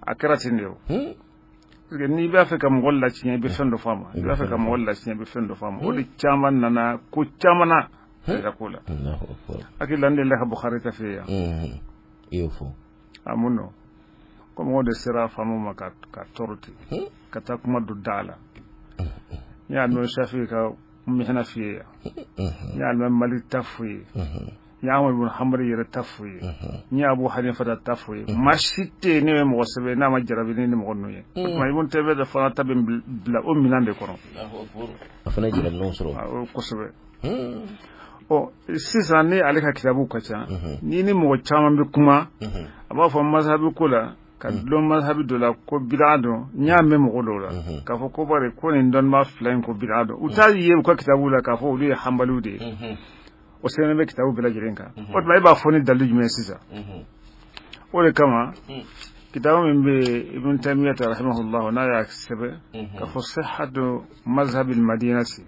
a kɛra ten de. O parce que n'i b'a fɛ ka mɔgɔ latiɲɛ, i bɛ fɛn dɔ fɔ a ma. I b'a fɛ ka mɔgɔ latiɲɛ, i bɛ fɛn dɔ fɔ a ma. O de caman nana ko caman na ka ko la. Hakili la, n delila ka Bukhari ta fɛ yan. I y'o fɔ. A mun nɔ ko mɔgɔw de sera faamaw ma ka tɔɔrɔ ten, ka taa kuma don da la. N y'a mɛn Shafi ka mihna f'i ye yan, n y'a mɛn Malik ta f'u ye, n ye Ahmad ibn Hanbali yɛrɛ ta f'u ye, n ye Abu Hanifa ta f'u ye. Maa si tɛ yen ne bɛ mɔgɔ sɛbɛn n'a ma jarabi ni mɔgɔ ninnu ye. O tuma, Ibn Taymiyyah de fana ta bɛ bila o minɛn de kɔnɔ. A fana ye jarabinɛw sɔrɔ. Kosɛbɛ. Ɔ, sisan ni ale ka kitabu ka ca, ni mɔgɔ caman bɛ kuma, a b'a fɔ mazhabi ko la, ka dulon mazhabi dɔ la ko bid'a don. N y'a mɛn mɔgɔ dɔw la k'a fɔ ko bari ko nin dɔnnibaa fila in ko bid'a don, u t'a ye u ka kitabu la k'a fɔ olu ye hanbaliw de ye. O sɛbɛnnen bɛ kitabu bɛɛ lajɛlen kan. O tuma, e b'a fɔ ni dalilu jumɛn ye sisan? O de kama, kitabu min bɛ Ibn Taymiyyah rahimahullah, n'a y'a sɛbɛn k'a fɔ sihhatu mazhabi madinati,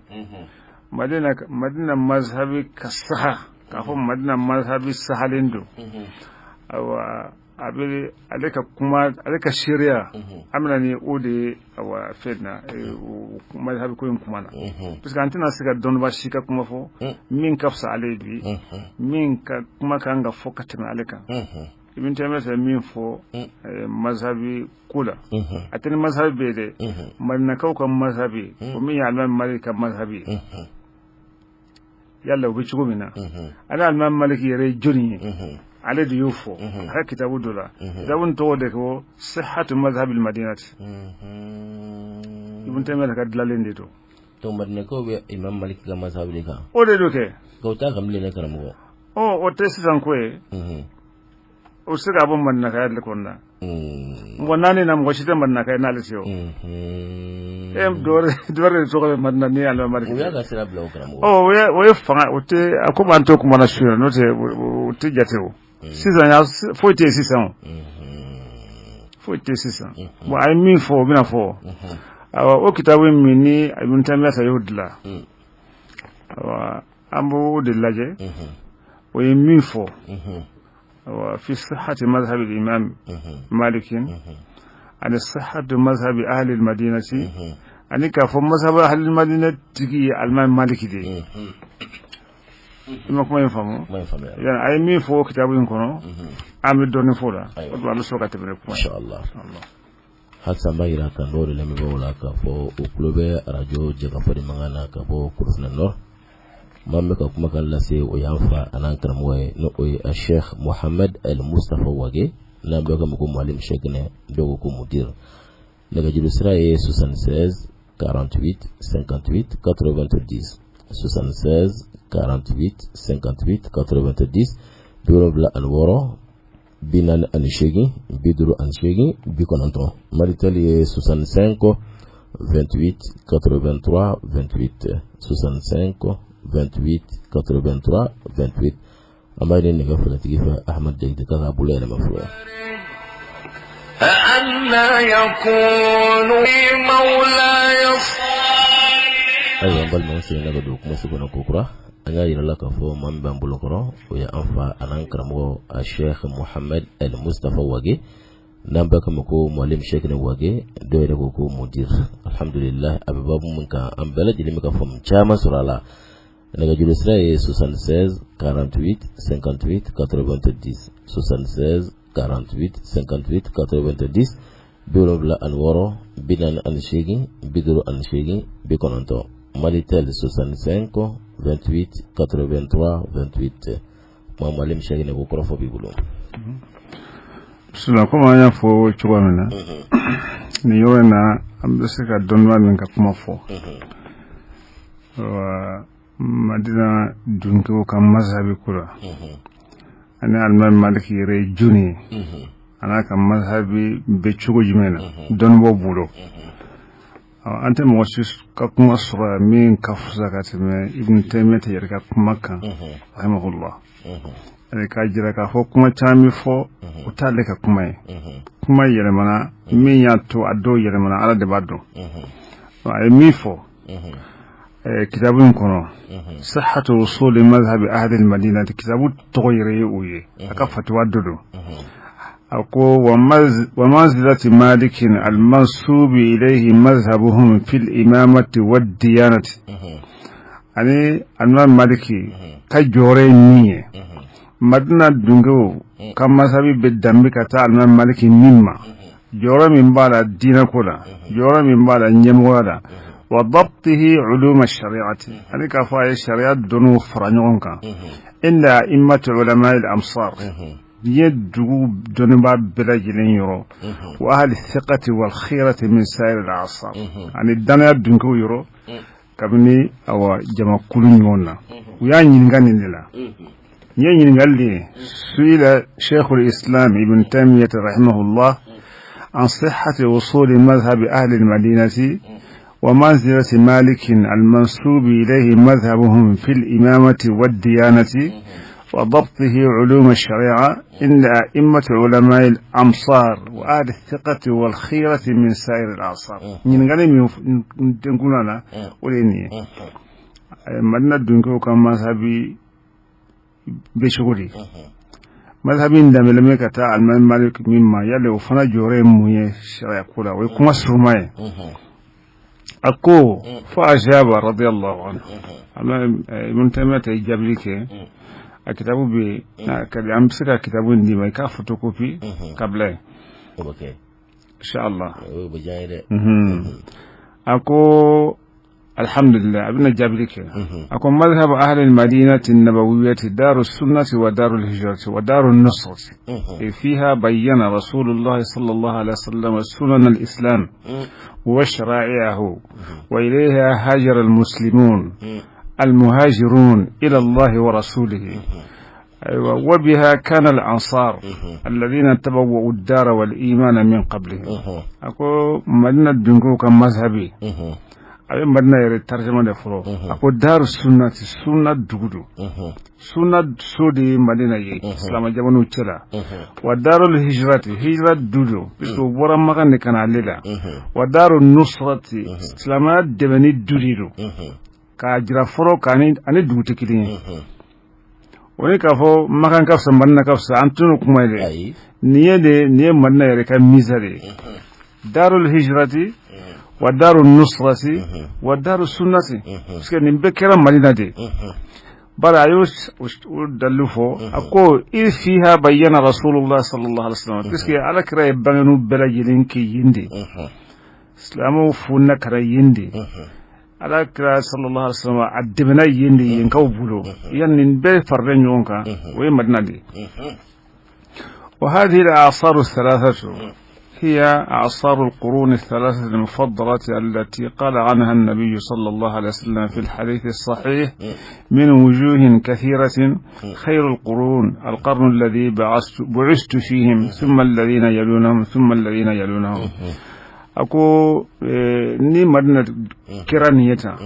Madina mazhabi ka saha, k'a fɔ Madina mazhabi sahalen don, ayiwa. A bɛ ale ka kuma, ale ka seereya, an bɛna ni o de ye. Awa, fɛn na mazhabi ko in kuma na, parce que an tɛna se ka dɔnniba si ka kuma fɔ min ka fisa ale ye bi, min ka kuma kan ka fɔ ka tɛmɛ ale kan. Ibn Taymiyyah fɛ min fɔ mazhabi ko la, a tɛ ni mazhabi bɛ dɛ, Madinakaw ka mazhabi, o min ye Alimami Malik ka mazhabi ye, yala o bɛ cogo min na, ale Alimami Malik yɛrɛ ye jɔnni ye? Ale de y'o fɔ a ka kitabu dɔ la. Kitabu in tɔgɔ de ko Sihhatu Mazhabil Madinati. Ibn Taymiyyah ka dilanlen de don. Donc Madinakaw bɛ Imam Malik ka mazhabi de kan? O de don kɛ. Nka o t'a kan bilen dɛ, karamɔgɔ. Ɔ, o tɛ sisan ko ye. O se ka bɔ madinakaya de kɔnɔna na. Mɔgɔ naani na, mɔgɔ si tɛ madinaka ye n'ale tɛ. O e dɔwɛrɛ de tɔgɔ bɛ Madina ni Alimami Malik. U y'a ka sira bila o, karamɔgɔ. Ɔ, o ye fanga, o tɛ a ko b'an to kuma na su in na, n'o tɛ o tɛ jate. O sisan ya foyi tɛ yen sisan, o foyi tɛ sisan. Bon, a ye min fɔ, o bɛna fɔ. Awa, o kitabu min ni Ibn Taymiyyah y'o dilan, awa, an b'o de lajɛ, o ye min fɔ في صحة مذهب الإمام مالك ani صحة مذهب أهل المدينة, ani k'a fɔ mazhab أهل المدينة tigi ye Alimami Maliki de ye. I ma kuma in faamu? Yani a ye min fɔ o kitabu in kɔnɔ, an bɛ dɔɔnin fɔ o la. O tuma an bɛ sɔrɔ ka tɛmɛ ni kuma ye. Inshallah. Halisa an b'a yira kan dɔw de lamɛnbagaw la k'a fɔ u tulo bɛ arajo Jɛkafɔ de mankan na ka bɔ Korofina Nord. Maa min bɛ ka kumakan lase, o y'an fa an'an karamɔgɔ ye, n'o o ye Sheikh Mohamed El Mustafa Wage, n'an bɛ ka ma ko Mualim Shekinɛ, dɔw ko ko Mudir. Nɛgɛjuru sira ye 76 48 58 90, 76 48 58 90, 76 48 58 90. Malitel ye 65 28 83 28, 65 28 83 28. An b'a ɲini nɛgɛ filatigi fɛ, Ahmad Jakite, k'a k'a bolo yɛlɛma fɔlɔ. أنا يكون مولاي. Ayiwa, an balimaw, seginna ka don kumaso kɔnɔ kokura. An y'a yira la k'a fɔ maa min b'an bolo kɔrɔ, o ye an fa an'an karamɔgɔ a Sheikh Mohamed El Mustafa Wage, n'an bɛɛ kama ko Mualim Shekinɛ Wage, dɔw yɛrɛ ko ko Mudir. Alhamdulillah, a bɛ babu min kan, an bɛɛ lajɛlen bɛ ka faamu caman sɔrɔ a la. Nɛgɛjuru sira ye 76 48 58 90, 76 48 58 90, 76 48 58 90. Malitel 65 28 83 28. Kuma, Mualim Shekinɛ, ko kɔrɔfɔ b'i bolo. Bisimilah. Komi an y'a fɔ cogoya min na, nin yɔrɔ in na, an bɛ se ka dɔnniba min ka kuma fɔ Madina dunkew ka mazhabi ko la, ani Alimami Maliki yɛrɛ ye jɔnni ye, a n'a ka mazhabi bɛ cogo jumɛn na dɔnnibaw bolo, an tɛ mɔgɔ si ka kuma sɔrɔ yan min ka fisa ka tɛmɛ Ibn Taymiyyah yɛrɛ ka kuma kan, rahimahullah. Ani k'a jira k'a fɔ kuma caman bɛ fɔ, o t'ale ka kuma ye. Kuma yɛlɛmana, min y'a to a dɔw yɛlɛmana, Ala de b'a dɔn. A ye min fɔ kitabu in kɔnɔ, Sihhatu Usuli Mazhabi Ahli Madina, kitabu tɔgɔ yɛrɛ ye o ye, a ka fatuwa dɔ don. A ko wa manzilati malikin almansubi ilayhi mazhabuhum fil imamati wad diyanati, ani Alimami Maliki ka jɔyɔrɔ ye min ye, Madina dunkew ka masabi bɛ danbe ka taa Alimami Maliki min ma, jɔyɔrɔ min b'a la diinɛko la, jɔyɔrɔ min b'a la ɲɛmɔgɔya la, wa dabtihi uluma shari'ati, ani k'a fɔ a ye sariya dɔnniw fara ɲɔgɔn kan, inda a'immati ulama al-amsar, diɲɛ dugu dɔnnibaa bɛɛ lajɛlen yɔrɔ, wa ahli thiqati wal khirati min sa'ir al-a'sar, ani danaya dunkew yɔrɔ kabini awa jamakulu ɲɔgɔn na. U y'a ɲininka nin de la. Nin ye ɲininkali de ye: suila sheikhul islam Ibn Taymiyyah rahimahullah an sihhati usuli madhhabi ahli al-madinati wa manzilati malik al-mansub ilayhi madhhabuhum fi al-imamati wad-diyanati wa dabtihi ulum ash-shari'a inda a'immati ulama al-amsar wa ahli thiqati wal khirati min sa'ir al-a'sar. Ɲininkali min denkuna la, o de ye nin ye: Madina dunkew ka masabi bɛ cogo di? Mazhabi in danbelen bɛ ka taa alimami Malik min ma, yali o fana jɔyɔrɔ ye mun ye sariya ko la? O ye kuma suruma ye. A ko fa ajaba radiyallahu anhu, Ibn Taymiyyah ye jaabili kɛ. A kitabu bɛ yen, n'a ka di an bɛ se ka kitabu in d'i ma, i k'a photocopie ka bila yen. O bɛ kɛ. Inshallah. O bɛ diya n ye dɛ. A ko alhamdulillah, a bɛna jaabili kɛ. A ko madhhab ahli al-madinati an-nabawiyyati daru sunnati wa daru al-hijrati wa daru an-nusrati, fiha bayyana rasulullah sallallahu alaihi wasallam sunan al-islam wa shara'i'ahu, wa ilayha hajara al-muslimun المهاجرون إلى الله ورسوله. أيوة، وبها كان الأنصار الذين تبوأوا الدار والإيمان من قبلهم. A ko Madina dunkew ka mazhabi, a bɛ Madina yɛrɛ tarjama de fɔlɔ. A ko daru sunnati, sunna dugu don, sunna so de ye Madina ye silamɛ jamanaw cɛ la. Wa darul hijrati, hijra du don, puisque u bɔra Makan de ka na ale la. Wa daru nusrati, silamɛya dɛmɛni du de don. K'a jira fɔlɔ k'a ni ani dugu tɛ kelen ye. O ni k'a fɔ Makan ka fisa, Madina ka fisa, an tɛn'o kuma ye dɛ. Nin ye de, nin ye Madina yɛrɛ ka misa de ye: darul hijrati wa daru nusrati wa daru sunnati, parce que nin bɛɛ kɛra Madina de. Bari a y'o o dalilu fɔ. A ko i fiha bayyana rasulullah sallallahu alaihi wasallam, puisque Ala kira ye bangenu bɛɛ lajɛlen kɛ yen de, silamɛw funna ka na yen de, Ala kira sallallahu alaihi wasallam a dɛmɛna yen de, yenkaw bolo yan. Nin bɛɛ faralen ɲɔgɔn kan, o ye Madina de ye. وهذه الأعصار الثلاثة هي أعصار القرون الثلاثة المفضلة التي قال عنها النبي صلى الله عليه وسلم في الحديث الصحيح من وجوه كثيرة: خير القرون القرن الذي بعثت فيهم، ثم الذين يلونهم، ثم الذين يلونهم. A ko ni Madina kɛra nin ye tan,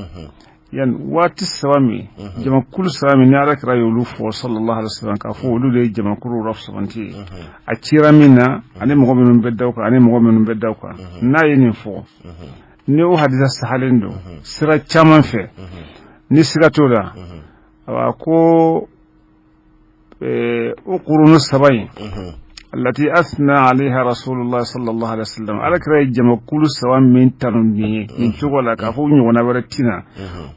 yan waati saba min, jamakulu saba min ni Ala kira y'olu fɔ sallallahu alaihi wasallam, k'a fɔ olu de ye jamakulu la sabanti ye, a cira min na, ani mɔgɔ minnu bɛ da kan, ani mɔgɔ minnu bɛ da kan, n'a ye nin fɔ, ni o hadisa sahalen don sira caman fɛ, ni siga t'o la, a ko o kurunu saba in allati asna alayha rasulullah sallallahu alaihi wasallam, Ala kira ye jamakulu saba min tanu nin ye nin cogo la, k'a fɔ ɲɔgɔnna wɛrɛ tina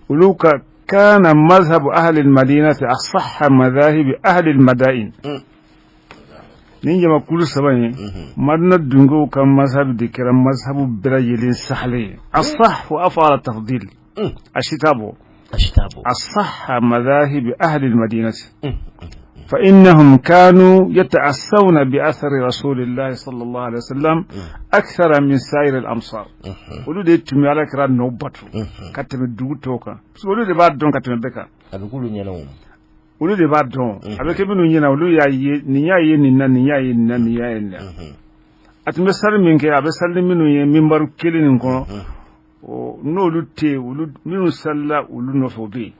olu ka, kana mazhabu ahli almadinati asahha madhahibi ahli almadain. Nin jamakulu saba in, Madina dunkew ka mazhabi de kɛra mazhabu bɛɛ lajɛlen sahalen ye. Asah wa af'ala tafdil, a si t'a bɔ. A si t'a bɔ. أصح مذاهب أهل المدينة، فإنهم كانوا يتأسون بأثر رسول الله صلى الله عليه وسلم أكثر من سائر الأمصار. Olu de tun bɛ Ala kira nɔ bato ka tɛmɛ dugu tɔw kan, parce que olu de b'a dɔn ka tɛmɛ bɛɛ kan. A bɛ k'olu ɲɛna o. Olu de b'a dɔn, a bɛ kɛ minnu ɲɛna, olu y'a ye, nin y'a ye nin na, nin y'a ye nin na, nin y'a ye nin na. A tun bɛ sali min kɛ, a bɛ sali minnu ye minbaru kelen nin kɔnɔ, n'olu tɛ yen, olu minnu salila olu nɔfɛ, o bɛ yen,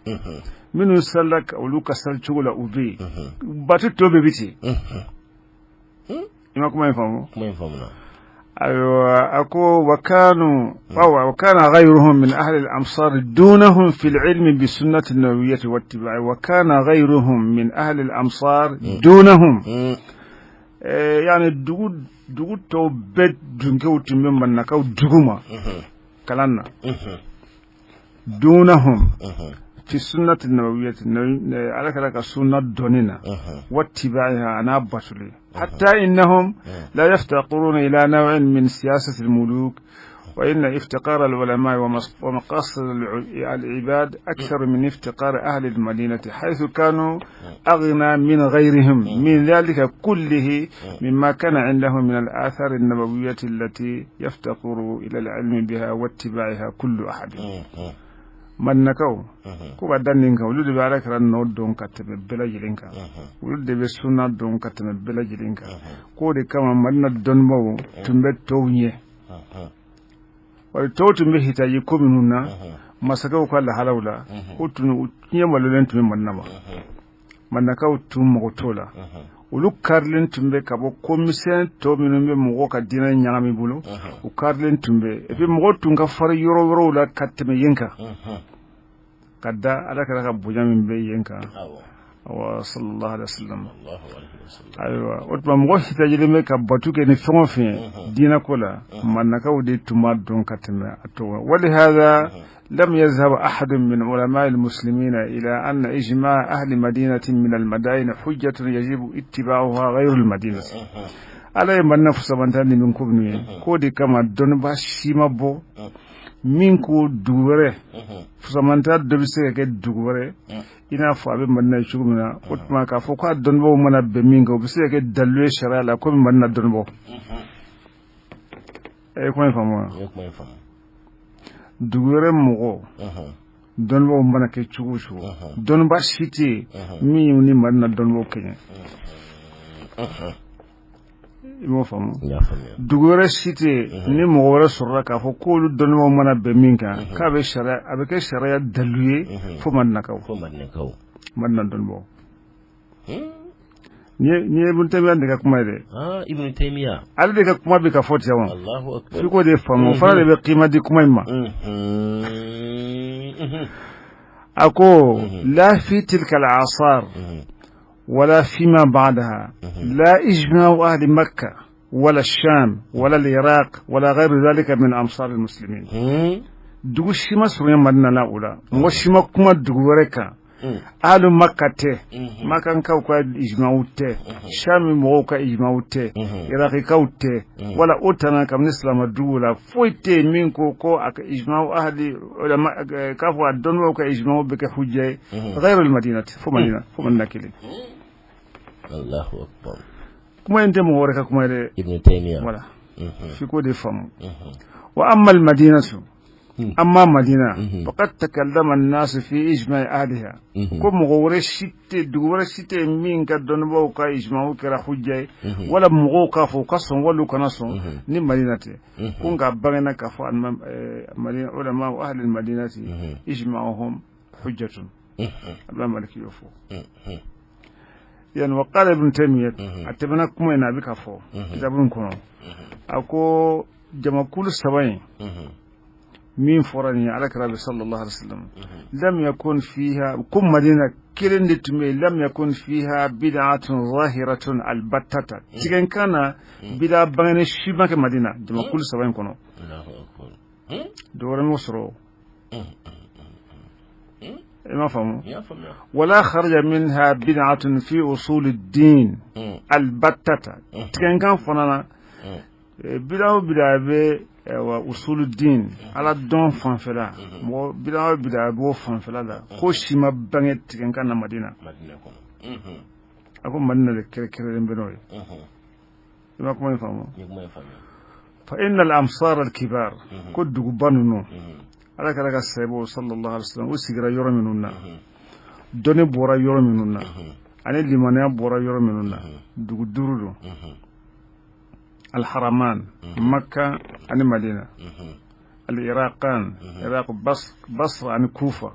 minnu salila olu ka sali cogo la, u bɛ yen, bato tɔ bɛɛ bɛ ten. I ma kuma in faamu? Kuma in faamuna. Ayiwa, a ko wa kanu wa kana ghayruhum min ahli al-amsar dunahum fi al-ilmi bi sunnati an-nabiyyati wa ittiba'i, wa kana ghayruhum min ahli al-amsar dunahum. Yani dugu tɔw bɛɛ dunkew tun bɛ Madinakaw dugu ma kalan na, dunahum fi sunnati nabawiyyati, Ala kɛra ka sunna dɔnni na, wattiba'iha, a n'a batoli, hatta innahum la yaftaqiruna ila naw'in min siyasati al-muluk، وإن افتقار العلماء ومقاصد العباد أكثر من افتقار أهل المدينة، حيث كانوا أغنى من غيرهم من ذلك كله، مما كان عندهم من الآثار النبوية التي يفتقر إلى العلم بها واتباعها كل أحد. Madinakaw ko ka da nin kan, olu de bɛ Ala kira nɔ dɔn ka tɛmɛ bɛɛ lajɛlen kan, olu de bɛ sunna dɔn ka tɛmɛ bɛɛ lajɛlen kan. K'o de kama Madina dɔnnibaw tun bɛ tɔw ɲɛ, wari tɔw tun bɛ hitaji ko minnu na masakɛw ka lahalaw la, o tun u ɲɛ malolen tun bɛ Madina ma. Madinakaw tun mago t'o la, olu karilen tun bɛ ka bɔ ko misɛn tɔ minnu bɛ mɔgɔw ka diinɛ ɲagami bolo, u karilen tun bɛ. Et puis mɔgɔw tun ka fari yɔrɔ wɛrɛw la ka tɛmɛ yen kan, ka da Ala kɛra ka bonya min bɛ yen kan. Wa sallallahu alaihi wasallam. Ayiwa, o tuma mɔgɔ hitajilen bɛ ka batu kɛ ni fɛn o fɛn ye diinɛ ko la, Madinakaw de tun b'a dɔn ka tɛmɛ a tɔw. ولهذا لم يذهب أحد من علماء المسلمين إلى أن إجماع أهل مدينة من المدائن حجة يجب اتباعها غير المدينة. Ala ye Madina fusamanta ni min ko minnu ye, k'o de kama dɔnnibaa si ma bɔ min ko dugu wɛrɛ fusamanta dɔ bɛ se ka kɛ dugu wɛrɛ i n'a fɔ a bɛ Madina ye cogo min na. O tuma k'a fɔ k'a dɔnnibaaw mana bɛn min kan, o bɛ se ka kɛ dalilu ye sariya la komi Madina dɔnnibaaw. E ye kuma in faamu wa? Dugu wɛrɛ mɔgɔ dɔnnibaaw mana kɛ cogo o cogo, dɔnnibaa si tɛ yen min ni Madina dɔnnibaaw kɛɲɛ. I m'o faamu? Dugu wɛrɛ si tɛ yen ni mɔgɔ wɛrɛ sɔrɔla k'a fɔ k'olu dɔnnibaaw mana bɛn min kan, k'a bɛ sariya, a bɛ kɛ sariya dalilu ye fo Madinakaw, Madina dɔnnibaaw. Nin ye Ibn Taymiya de ka kuma ye dɛ. Ibn Taymiya. Ale de ka kuma bɛ ka fɔ ten wa. F'i k'o de faamu, o fana de bɛ kima di kuma in ma. A ko لا في تلك الأعصار ولا فيما بعدها لا إجماع أهل مكة ولا الشام ولا العراق ولا غير ذلك من أمصار المسلمين. Dugu si ma surunya Madina la o la, mɔgɔ si ma kuma dugu wɛrɛ kan. Ahlu Makka tɛ, Makankaw ka ijma'u tɛ, Shami mɔgɔw ka ijma'u tɛ, Irakikaw tɛ, wala o tana kabini silamɛ dugu la, foyi tɛ yen min ko ko a ka ijma'u ahli k'a fɔ a dɔnnibaw ka ijma'u bɛ kɛ hujja ye غير المدينة, fo Madina, fo Madina kelen. Allahu akbar. Kuma in tɛ mɔgɔ wɛrɛ ka kuma ye dɛ. Ibn Taymiya. Voilà, f'i k'o de faamu. وأما المدينة, أما Madina, فقد تكلم الناس في إجماع أهلها. Ko mɔgɔ wɛrɛ si tɛ, dugu wɛrɛ si tɛ min ka dɔnnibaaw ka ijma'u kɛra hujja ye, wala mɔgɔw k'a fɔ u ka sɔn wala u kana sɔn, ni Madina tɛ. Ko nka bangena k'a fɔ Madina علماء أهل المدينة إجماعهم حجة. Imam Maliki y'o fɔ yani. وقال ابن تيمية, a tɛmɛna kuma in na, a bɛ ka fɔ kitabu in kɔnɔ, a ko jamakulu saba in min fɔra nin ye, Ala kira bɛ صلى الله عليه وسلم, لم يكن فيها, ko Madina kelen de tun bɛ yen, لم يكن فيها بدعة ظاهرة البتة. Tigɛnkan na, bida bangene si ma kɛ Madina jamakulu saba in kɔnɔ. Dɔ wɛrɛ m'o sɔrɔ. I m'a faamu? ولا خرج منها بدعة في أصول الدين البتة. Tigɛnkan fana na, bida o bida bɛ wa أصول الدين, Ala dɔn fanfɛla, mɔgɔ bida o bida b'o fanfɛla la, ko si ma bange tigɛnkan na Madina. A ko Madina de kɛrɛnkɛrɛnlen bɛ n'o ye. I ma kuma in faamu? فإن الأمصار الكبار, ko duguba ninnu, Ala kɛra ka sahibaw صلى الله عليه وسلم u sigira yɔrɔ minnu na, dɔnni bɔra yɔrɔ minnu na, ani limaniya bɔra yɔrɔ minnu na, dugu duuru don: الحرمان, Makka ani Madina, العراقان, Iraq, Basra ani Kufa,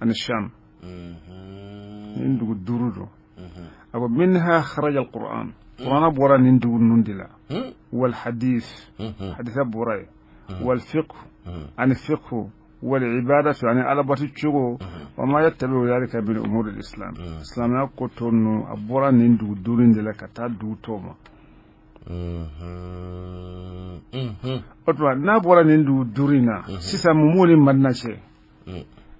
ani Sham. Nin dugu duuru don. A ko منها خرج القرآن, Qur'ana bɔra nin dugu ninnu de la, والحديث, hadisa bɔra yen, والفقه, ani fiqh, والعبادة, ani alabatu cogo, وما يتبع ذلك من أمور الإسلام. Silamɛya ko tɔ ninnu, a bɔra nin dugu duuru in de la ka taa dugu tɔw ma. O tuma n'a bɔra nin dugu duuru in na sisan, mun b'o ni Madina cɛ?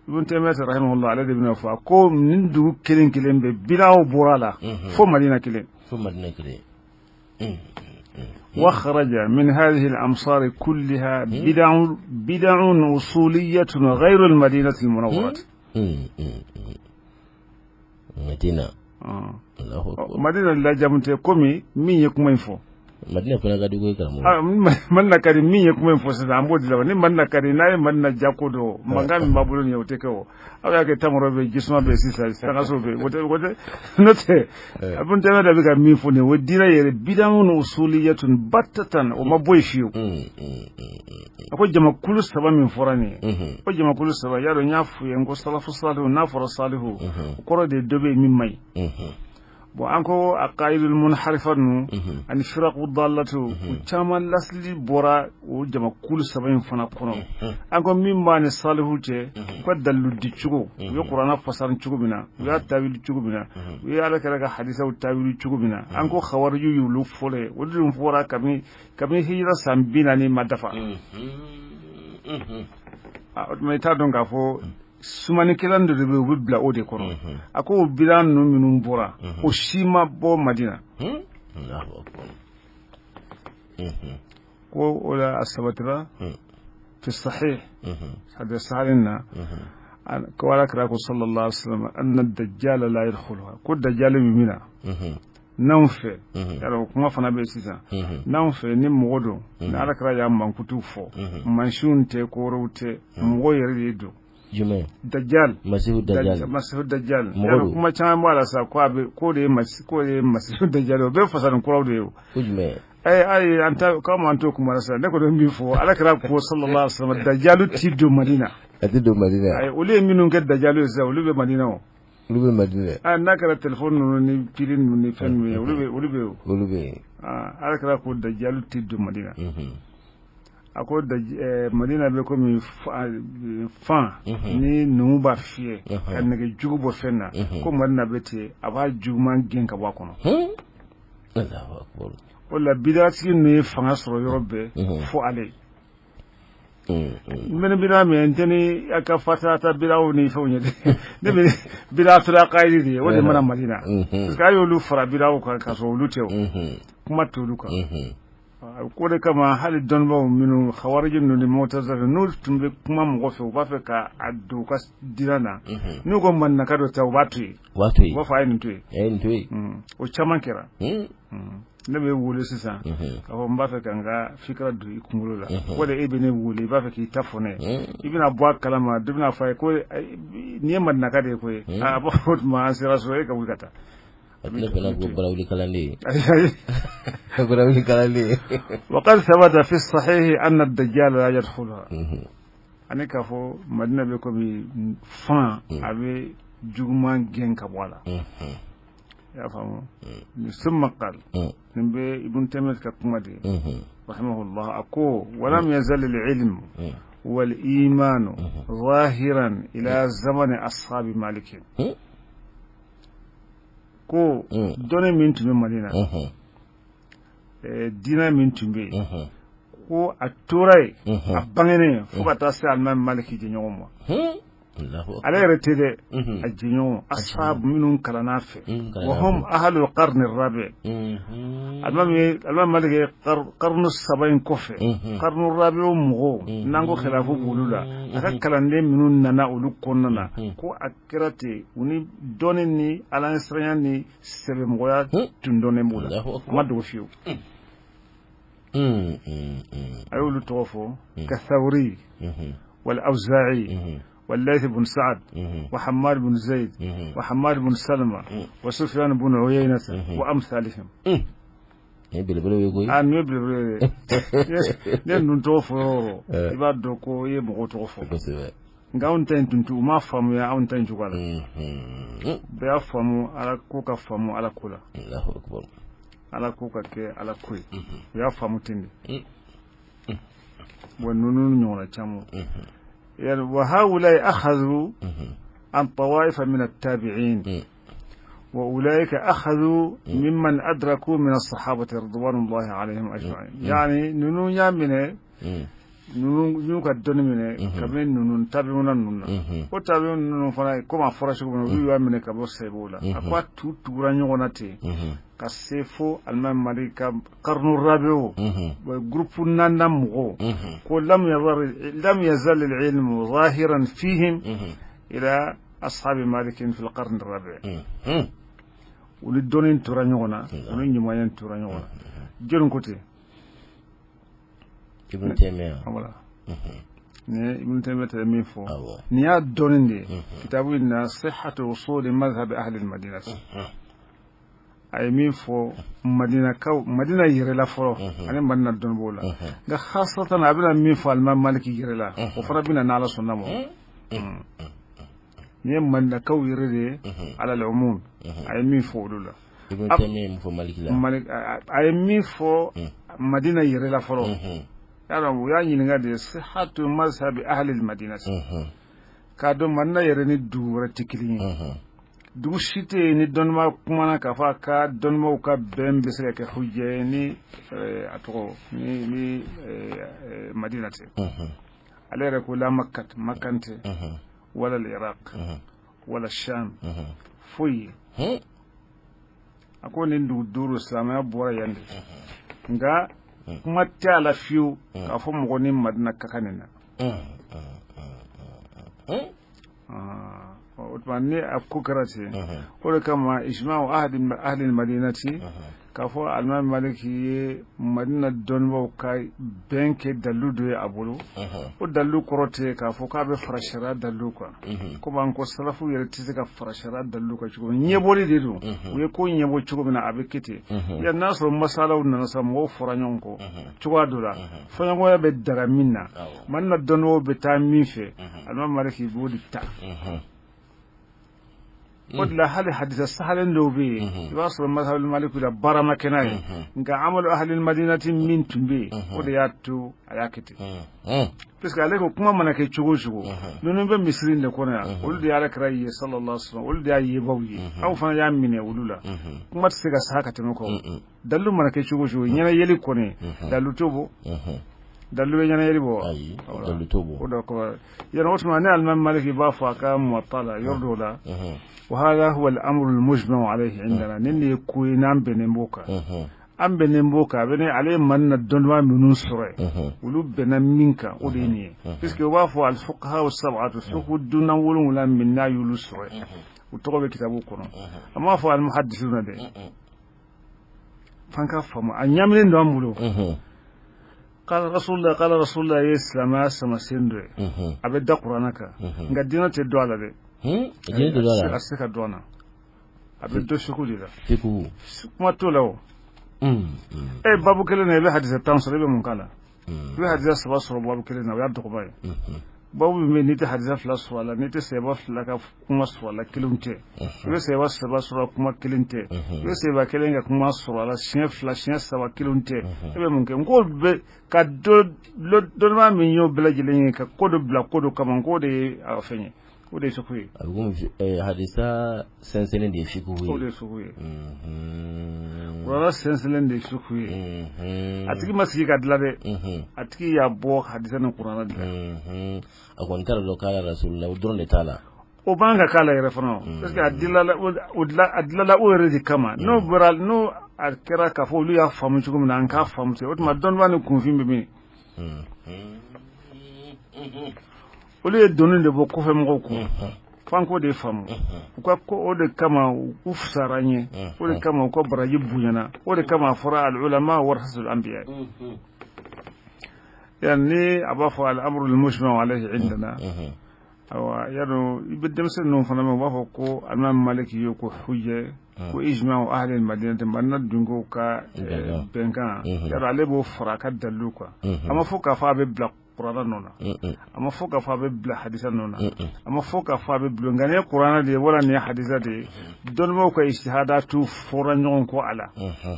Ibn Taymiyyah رحمه الله, ale de bɛna fɔ, a ko nin dugu kelen kelen bɛɛ bidaw bɔra a la fo Madina kelen. Fo Madina kelen. وخرج من هذه الأمصار كلها بدع أصولية غير المدينة المنورة. Madina. Allahu akbar. Madina lajamu tɛ komi min ye kuma in fɔ. Madina fana ka di koyi, karamɔgɔ. Ah, Madina ka di. Min ye kuma in fɔ sisan, an b'o di la. Ni Madina ka di, n'a ye Madina jako dɔn, mankan min b'a bolo nin ye, o tɛ kɛ o. Aw y'a kɛ tamaro bɛ yen, jisuma bɛ yen, sisan sangaso bɛ yen, o tɛ n'o tɛ. Ibn Taymiyyah de bɛ ka min fɔ nin ye, o diinɛ yɛrɛ بدع أصولية بتة, o ma bɔ yen fiyewu. A ko jamakulu saba min fɔra nin ye, o jamakulu saba, y'a dɔn n y'a f'u ye n ko salafu salihu, n'a fɔra salihu, o kɔrɔ de dɔ bɛ yen min man ɲi. Bon, an ko aqaidul munharifa ninnu ani firaqu dallatu, u caman lasili bɔra o jamakulu saba in fana kɔnɔ. An ko min b'a ni salihu cɛ, u ka dalilu di cogo, u ye kuranna fasari cogo min na, u y'a tawili cogo min na, u ye Ala kira ka hadisaw tawili cogo min na, an ko khawariju y'olu fɔlɔ ye. Olu dun fɔra kabini hijira san 40 ma dafa. O tuma, i t'a dɔn k'a fɔ sumanikɛla dɔ de bɛ yen, u bɛ bila o de kɔnɔ. A ko o bila ninnu minnu bɔra, o si ma bɔ Madina. Ko o la, a sabatira fi sahih, hadith sahih na, ko Ala kira ko sallallahu alaihi wasallam anna dajjal la yadkhuluha, ko dajjal bɛ min na n'anw fɛ yala, o kuma fana bɛ sisan n'anw fɛ ni mɔgɔ don ni Ala kira y'a mankutu fɔ, mansinw tɛ, ko wɛrɛw tɛ, mɔgɔ yɛrɛ de don. Jumɛn? Dajjal. Masihu dajjal. Masihu dajjal. Yala, kuma caman b'a la sa, ko a bɛ k'o de ye k'o de ye masihu dajjal, o bɛɛ fasani kuraw de ye o. Ko jumɛn? Ayi, an ta k'aw ma, an t'o kuma la sa. Ne kɔni min fɔ, Ala kira ko sallallahu alaihi wasallam, dajjalu ti don Madina. A ti don Madina. Ayi, olu ye minnu kɛ dajjalu ye sisan, olu bɛ Madina o. Olu bɛ Madina. Ah, n'a kɛra telefɔni ninnu ni pili ninnu ni fɛn ninnu ye, olu bɛ o. Olu bɛ yen. Ah, Ala kira ko dajjalu ti don Madina. A ko Madina bɛ komi fan ni numu b'a fiyɛ ka nɛgɛ jugu bɔ fɛn na, ko Madina bɛ ten, a b'a juguman gɛn ka bɔ a kɔnɔ. O la, bidatigi ninnu ye fanga sɔrɔ yɔrɔ bɛɛ fo ale. N bɛ ni bida min, n tɛ ni a ka fatata bidaw ni fɛnw ye dɛ, ne bɛ bidatula kayiri de ye, o de mana Madina, parce que a y'olu fara bidaw kan k'a sɔrɔ olu tɛ, o kuma t'olu kan. Ko de kama, hali dɔnnibaw minnu, khawariji ninnu ni mutazila, n'u tun bɛ kuma mɔgɔ fɛ, u b'a fɛ ka a don u ka diinɛ na, n'u ko Madinaka dɔ ta, u b'a to yen. U b'a to yen. U b'a fɔ a ye nin to yen. A ye nin to yen. O caman kɛra. Ne bɛ wele sisan k'a fɔ n b'a fɛ ka n ka fikira don i kunkolo la, o de e bɛ ne wele, i b'a fɛ k'i ta fɔ ne ye, i bɛna bɔ a kalama, dɔ bɛna fɔ a ye ko nin ye Madinaka de ye koyi. A b'a fɔ o tuma an sera so, e ka wuli ka taa. A tɛna fana ko barawuli kalanden ye, barawuli kalanden. وقد ثبت في الصحيح أن الدجال لا يدخلها, ani k'a fɔ Madina bɛ komi fan, a bɛ juguman gɛn ka bɔ a la. I y'a faamu? ثم قال, nin bɛ Ibn Taymiyyah ka kuma de ye rahimahullah, a ko ولم يزل العلم والإيمان ظاهرا إلى زمن أصحاب مالك, ko dɔnni min tun bɛ Madina, diinɛ min tun bɛ yen, ko a tora yen, a bangenen fo ka taa se alimami Maliki jɛɲɔgɔn ma. Ale yɛrɛ tɛ dɛ, a jɛɲɔgɔn ashabu minnu kalanna fɛ, وهم أهل القرن الرابع. Alimami Maliki ye karnu saba in kɔfɛ, karnu rabi mɔgɔw, n'an ko khilafu b'olu la, a ka kalanden minnu nana olu kɔnɔna na, ko a kɛra ten, u ni dɔnni ni Ala ɲɛsiranya ni sɛbɛmɔgɔya tun dɔnnen b'u la, a ma dogo fiyewu. A y'olu tɔgɔ fɔ كالثوري والأوزاعي والليث بن سعد وحماد بن زيد وحماد بن سلمة وسفيان بن عيينة وأمثالهم. Ni belebele ye koyi. A nin ye belebele ye. Ne ninnu tɔgɔ fɔ yɔrɔ o, i b'a dɔn ko i ye mɔgɔw tɔgɔ fɔ. Nka anw ta in tun tɛ, u m'a faamuya anw ta in cogoya la. Bɛɛ y'a faamu Ala ko ka faamu Ala ko la. Ala ko ka kɛ Ala ko ye. U y'a faamu ten de. Wa ninnu ɲɔgɔnna caman. يعني وهؤلاء أخذوا عن طوائف من التابعين، وأولئك أخذوا ممن أدركوا من الصحابة رضوان الله عليهم أجمعين. يعني ninnu y'a minɛ, ninnu y'u ka dɔnni minɛ kabini ninnu tabiuna ninnu na. O tabiuna ninnu fana, komi a fɔra cogo min na, olu y'a minɛ ka bɔ sɛbɛw la. A ko a tu tugura ɲɔgɔn na ten ka se fo alimami Malik ka karnu rabiw, groupe naaninan mɔgɔw, ko لم يزل العلم ظاهرا فيهم إلى أصحاب مالك في القرن الرابع. U ni dɔnni tora ɲɔgɔn na, u ni ɲumanya tora ɲɔgɔn na. Jɔnni ko ten? Ibn Taymiyyah. Voilà, ni Ibn Taymiyyah tɛ min fɔ, nin y'a dɔnni de ye kitabu in na, صحة أصول مذهب أهل المدينة. A ye min fɔ Madinakaw, Madina yɛrɛ la fɔlɔ, ani Madina dɔnnibaaw la, nka khasatan a bɛna min fɔ alimami Maliki yɛrɛ la, o fana bɛna n'Ala sɔnna ma. Nin ye Madinakaw yɛrɛ de ye على العموم, a ye min fɔ olu la. Ibn Taymiya ye mun fɔ Maliki la? A ye min fɔ Madina yɛrɛ la fɔlɔ, y'a dɔn u y'a ɲininka de sihatu mazhabi ahli madina, k'a dɔn Madina yɛrɛ ni dugu wɛrɛ tɛ kelen ye. Dugu si tɛ yen ni dɔnnibaa kumana k'a fɔ a ka dɔnnibaaw ka bɛn bɛ se ka kɛ hujja ye ni a tɔgɔ ni Madina tɛ. Ale yɛrɛ ko la Makka, Makan tɛ, wala Iraq, wala Sham, foyi ye. A ko nin dugu duuru, silamɛya bɔra yan de, nka kuma tɛ a la fiyewu k'a fɔ mɔgɔ ni Madina ka kan nin na. O tuma ni a ko kɛra ten, o de kama ijma'u ahli madinati, k'a fɔ alimami Maliki ye Madina dɔnnibaw ka bɛn kɛ dalilu dɔ ye a bolo, o dalilu kɔrɔ tɛ k'a fɔ k'a bɛ fara sariya dalilu kan, komi an ko salafu yɛrɛ tɛ se ka fara sariya dalilu kan cogo min. Ɲɛbɔli de don, u ye ko ɲɛbɔ cogo min na, a bɛ kɛ ten. Yan n'a sɔrɔ masalaw nana sa, mɔgɔw fɔra ɲɔgɔn kɔ cogoya dɔ la, fɔɲɔgɔnya bɛ daga min na, Madina dɔnnibaw bɛ taa min fɛ, alimami Maliki b'o de ta. O de la hali hadisa sahalen dɔw bɛ yen, i b'a sɔrɔ mazhabu Maliki la baara ma kɛ n'a ye, nka amalu ahli madinati min tun bɛ yen, o de y'a to a y'a kɛ ten, puisque ale ko kuma mana kɛ cogo o cogo, ninnu bɛ misiri in de kɔnɔ yan, olu de y'Ala kira ye sallallahu alaihi wasallam, olu de y'a yebaw ye, aw fana y'a minɛ olu la. Kuma tɛ se ka sa ka tɛmɛ kɔ. Dalilu mana kɛ cogo o cogo, ɲɛna yeli kɔni, dalilu t'o bɔ. Dalilu bɛ ɲɛna yeli bɔ wa? Ayi, dalilu t'o bɔ. O de kɔ yɛrɛ, o tuma ne alimami Maliki b'a fɔ a ka Muwatta la yɔrɔ dɔw la: wa hadha huwa al-amru al-mujma'u alayhi indana. Nin de ye ko ye n'an bɛnnen b'o kan, an bɛnnen b'o kan. A bɛ ne ale ye Madina dɔnnibaa minnu sɔrɔ yen, olu bɛnna min kan, o de ye nin ye, puisque u b'a fɔ al-fuqaha as-sab'atu, fiqhu dunna wolonwula min n'a y'olu sɔrɔ yen, u tɔgɔ bɛ kitabu kɔnɔ. A m'a fɔ al-muhaddisuna dɛ, f'an ka faamu, a ɲaminen don an bolo. Qala rasulullah, qala rasulullah ye silamɛya samasen dɔ ye, a bɛ da kuranɛ kan, nka diinɛ tɛ don a la dɛ. Diinɛ tɛ don a la. A tɛ se ka don a na, a bɛ don fiqhu de la. Fiqhu. Kuma t'o la o. E babu kelen na, i bɛ hadisa 10 sɔrɔ, i bɛ mun k'a la? I bɛ hadisa saba sɔrɔ babu kelen na, o y'a dɔgɔba ye. Babu min bɛ yen, n'i tɛ hadisa fila sɔrɔ a la, n'i tɛ sahaba fila ka kuma sɔrɔ a la, kelenw tɛ. I bɛ sahaba saba sɔrɔ a kuma, kelen tɛ. I bɛ sahaba kelen ka kuma sɔrɔ a la siɲɛ fila, siɲɛ saba, kelenw tɛ. E bɛ mun kɛ? N ko bɛ ka dɔnnibaa min y'o bɛɛ lajɛlen ye ka ko dɔ bila ko dɔ kama, n k'o de ye a fɛn ye, o de ye fiqhu ye. A bɛ komi hadisa sɛnsɛnnen de ye fiqhu ye. O de ye fiqhu ye. Kuranɛ sɛnsɛnnen de ye fiqhu ye. A tigi ma sigi ka dilan dɛ, a tigi y'a bɔ hadisa ni kuranɛ de la. A kɔni t'a dɔn k'ala rasulula, o dɔrɔn de t'a la. O b'an ka k'a la yɛrɛ fana, parce que a dilala a dilala o yɛrɛ de kama. N'o bɔra, n'o a kɛra k'a fɔ olu y'a faamu cogo min na, an k'a faamu ten. O tuma dɔnnibaa ni kunfin bɛ min? Olu ye doni de bɔ kɔfɛ mɔgɔw kun, f'an k'o de faamu. U ka ko o de kama u fisara an ye, o de kama u ka baraji bonyana, o de kama a fɔra al ulama warasatul anbiya. Yani ni a b'a fɔ al amru al mujma'u alayhi indana, awa yadɔ i bɛ denmisɛnnin ninnu fana mɛn, u b'a fɔ ko alimami Maliki ye ko hujja ko ijma'u ahli al madinati, Madina dunkew ka bɛnkan. Yadɔ ale b'o fara a ka dalilu kan. A ma fɔ k'a fɔ a bɛ bila kuranɛ nɔ na, a ma fɔ k'a fɔ a bɛ bila hadisa nɔ na, a ma fɔ k'a fɔ a bɛ bila, nka nin ye kuranɛ de ye wala nin ye hadisa de ye, dɔnnibaaw ka ijtihadatu fɔra ɲɔgɔn kɔ a la.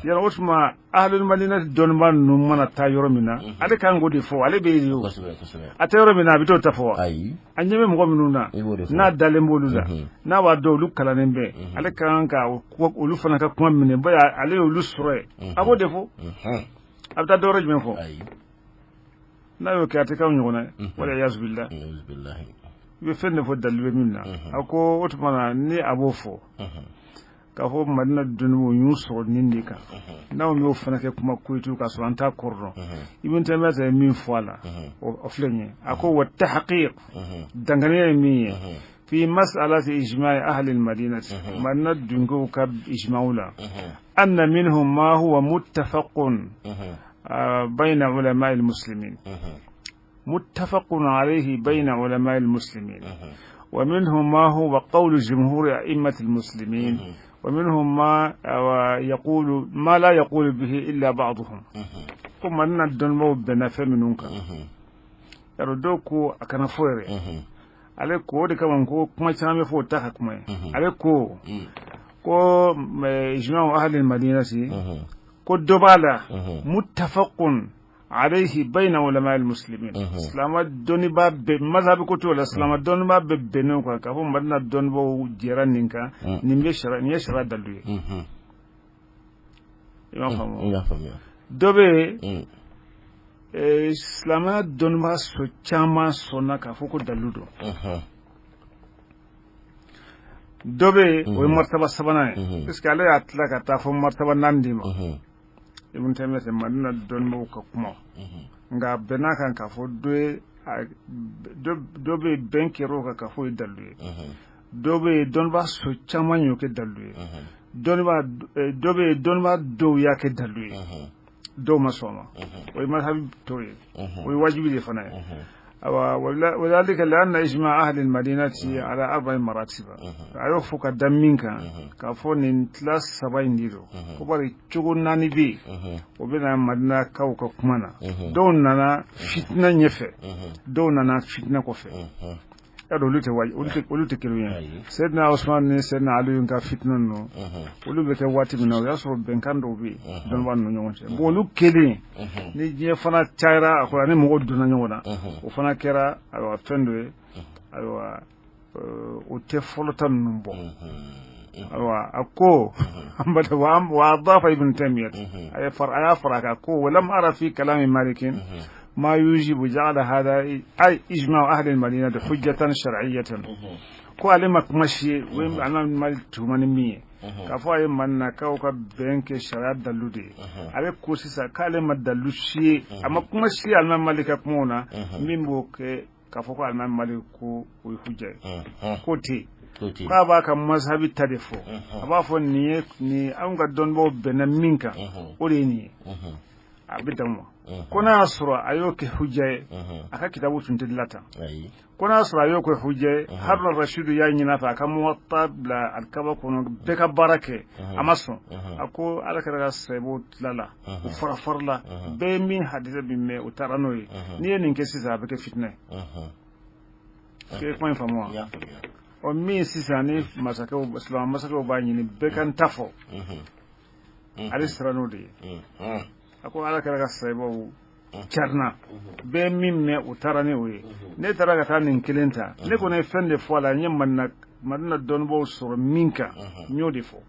Yala o tuma ahlul madina dɔnnibaa ninnu mana taa yɔrɔ min na, ale kan k'o de fɔ, ale bɛ yen o. A tɛ yɔrɔ min na, a bɛ t'o ta fɔ wa? A ɲɛ bɛ mɔgɔ minnu na, n'a dalen b'olu la, n'a b'a dɔn olu kalannen bɛ, ale kan ka olu fana ka kuma minɛ, bari ale y'olu sɔrɔ yen, a b'o de fɔ. A bɛ taa dɔwɛrɛ jumɛn fɔ? N'a y'o kɛ, a tɛ k'aw ɲɔgɔnna ye, wala yasubillah. I bɛ fɛn de fɔ dalilu bɛ min na. A ko o tuma na ni a b'o fɔ k'a fɔ Madina dɔnnibaw y'u sɔrɔ nin de kan, n'anw y'o fana kɛ kuma koyitu k'a sɔrɔ an t'a kɔrɔ dɔn. Ibn Taymiyyah ye min fɔ a la, o filɛ nin ye. A ko wa tahqiq, danganiya ye min ye, fi mas'alati ijma'i ahli al-madinati, Madina dunkew ka ijma'u la, anna minhum ma huwa muttafaqun bayna ulama'i al-muslimin, muttafaqun alayhi bayna ulama'i al-muslimin, wa minhum ma huwa qawlu jumhur a'immati al-muslimin, wa minhum ma yaqulu ma la yaqulu bihi illa ba'dhum. Ko Madina dɔnnibaw bɛnna fɛn minnu kan, yarɔ dɔw ko a kana fɔ yɛrɛ. Ale ko o de kama ko kuma caman bɛ fɔ, o t'a ka kuma ye. Ale ko Ko ijma'u ahli madinati, ko dɔ b'a la muttafaqun alayhi bayna ulama al-muslimin, silama dɔnnibaa bɛɛ, mazhabi ko t'o la, silama dɔnnibaa bɛɛ bɛnnen kan k'a fɔ Madina dɔnnibaaw jɛra nin kan, nin bɛ sariya, nin ye sariya dalilu ye. I m'a faamu? N y'a faamuya. Dɔ bɛ yen, silamɛya dɔnnibaa so caman sɔnna k'a fɔ ko dalilu don. Dɔ bɛ yen, o ye martaba sabanan ye, parce que ale y'a tila ka taa fɔ martaba naani de ma. Ibn Taymiyyah tɛ, Madina dɔnnibaaw ka kuma, nka a bɛnn'a kan k'a fɔ dɔ ye, dɔ bɛ yen, bɛn kɛra o kan k'a fɔ o ye dalilu ye. Dɔ bɛ yen, dɔnnibaa so caman y'o kɛ dalilu ye. Dɔnnibaa dɔ bɛ yen, dɔnnibaa dɔw y'a kɛ dalilu ye, dɔw ma sɔn a ma. O ye mazhabi tɔw ye, o ye wajibi de fana ye. Awa, وذلك لأن إجماع أهل المدينة على أربع مراتب. A y'o fɔ ka da min kan, k'a fɔ nin tila saba in de don, ko bari cogo naani bɛ yen, o bɛ na Madinakaw ka kuma na. Dɔw nana fitina ɲɛfɛ, dɔw nana fitina kɔfɛ. Y'a dɔn, olu tɛ waji, olu tɛ kelen ye. Seydina Usman ni Seydina Ali ka fitina ninnu, olu bɛ kɛ waati min na, o y'a sɔrɔ bɛnkan dɔw bɛ yen dɔnnibaa ninnu ɲɔgɔn cɛ. Bon, olu kelen ni diɲɛ fana cayara a kɔrɔ, ani mɔgɔw donna ɲɔgɔn na, o fana kɛra, ayiwa, fɛn dɔ ye. Ayiwa, o tɛ fɔlɔ ta ninnu bɔ. Ayiwa, a ko وأضاف ابن تيمية, a y'a fara a kan ko ولم أرى في كلام مالك ما يوجب جعل هذا أي إجماع أهل المدينة حجة شرعية. Ko ale ma kuma si ye, o ye alimami Malik tuma ni min ye k'a fɔ a ye Madinakaw ka bɛn kɛ sariya dalilu de ye. Ale ko sisan k'ale ma dalilu si ye, a ma kuma si ye alimami Malik ka kumaw na min b'o kɛ k'a fɔ ko alimami Malik ko o ye hujja ye, k'o tɛ yen. K'a b'a ka mazhabi ta de fɔ, a b'a fɔ nin ye nin, anw ka dɔnnibaaw bɛnna min kan, o de ye nin ye, a bɛ dan ma. Ko n'a y'a sɔrɔ a y'o kɛ hujja ye, a ka kitabu tun tɛ dilan tan. Ko n'a y'a sɔrɔ a y'o kɛ hujja ye, Haruna Rashidu y'a ɲini a fɛ a ka Muwatta bila alikaba kɔnɔ, bɛɛ ka baara kɛ, a ma sɔn. A ko Ala kɛra ka sahibaw tilala, u fara farala, bɛɛ ye min hadisa min mɛn, u taara n'o ye. N'i ye nin kɛ sisan, a bɛ kɛ fitinɛ ye. K'i ye kuma in faamu wa? Ɔ, min sisan ni masakɛw, silamɛ masakɛw b'a ɲini bɛɛ ka n ta fɔ, ale sera n'o de ye. A ko Ala kɛra ka sahibaw carina, bɛɛ min mɛn, u taara ni o ye. Ne taara ka taa nin kelen ta, ne kɔni ye fɛn de fɔ a la, n ye Madina dɔnnibaaw sɔrɔ min kan, n y'o de fɔ.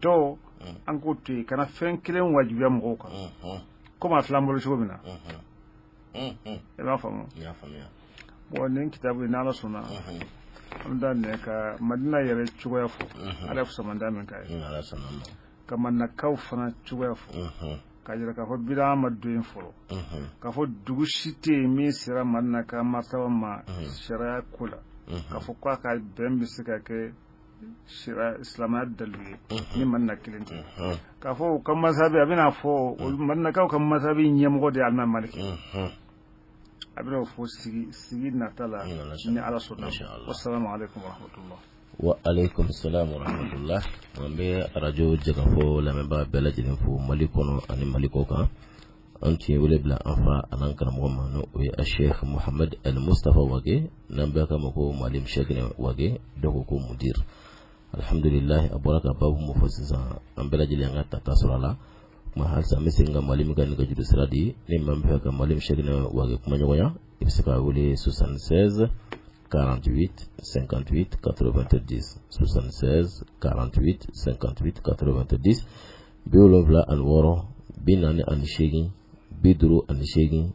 Tɔw, an k'o to yen, kana fɛn kelen wajibiya mɔgɔw kan, komi a filɛ an bolo cogo min na. I b'a faamu? Bon, nin kitabu, n'Ala sɔnna, an bɛ daminɛ ka Madina yɛrɛ cogoya fɔ, Ala ye fusamanda min k'a ye, ka Madinakaw fana cogoya fɔ, k'a jira k'a fɔ bida ma don yen fɔlɔ, k'a fɔ dugu si tɛ yen min sera Madina ka martaba ma sariya ko la, k'a fɔ k'a ka bɛn bɛ se ka kɛ silamɛya dalilu ye ni Madina kelen tɛ. K'a fɔ u ka masabi, a bɛna fɔ Madinakaw ka masabi ɲɛmɔgɔ de ye alimami Maliki. A bɛna o fɔ sigi nata la, ni Ala sɔnna. Wasalamu aleykum warahmatullah. Wa aleykum salam wa rahmatullah. An bɛ arajo Jɛkafɔ lamɛnbaa bɛɛ lajɛlen fo, Mali kɔnɔ ani Mali kɔ kan. An tun ye wele bila an fa an'an karamɔgɔ ma, n'o ye Sheikh Muhamad Al Mustafa Wage, n'an bɛɛ k'a ma ko Malim Sheikh Wage, dɔw ko ko mudir. Alhamdulilayi, a bɔra ka baabu mun fɔ sisan, an bɛɛ lajɛlen an ka tata sɔrɔ a la. Kuma halisa, an bɛ segin ka Malim ka nɛgɛjuru sira di. Ni maa min bɛ fɛ ka Malim Sheikh Wage kumaɲɔgɔnya, i bɛ se k'a wele 76 48 58 90, 76 48 58 90, 76 48 58 90.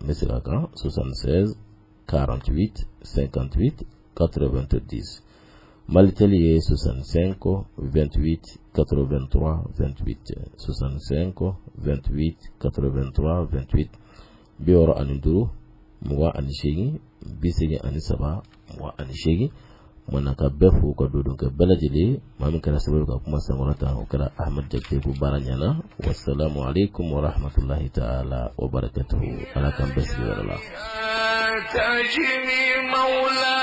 N bɛ segin a kan: 76 48 58 90. Malitel ye 65 28 83 28, 65 28 83 28, 65 28 83 28. Kumana ka bɛɛ fo ka don kɛ bɛɛ lajɛlen. Maa min kɛra sababu ka kuma sankɔrɔ ta, o kɛra Ahmad Jakite. Ko baara ɲɛna. Wasalamu aleykum wa rahmatulahi taala wa barakatuhu. Ala k'an bɛɛ sigiyɔrɔ la. تجري مولاي.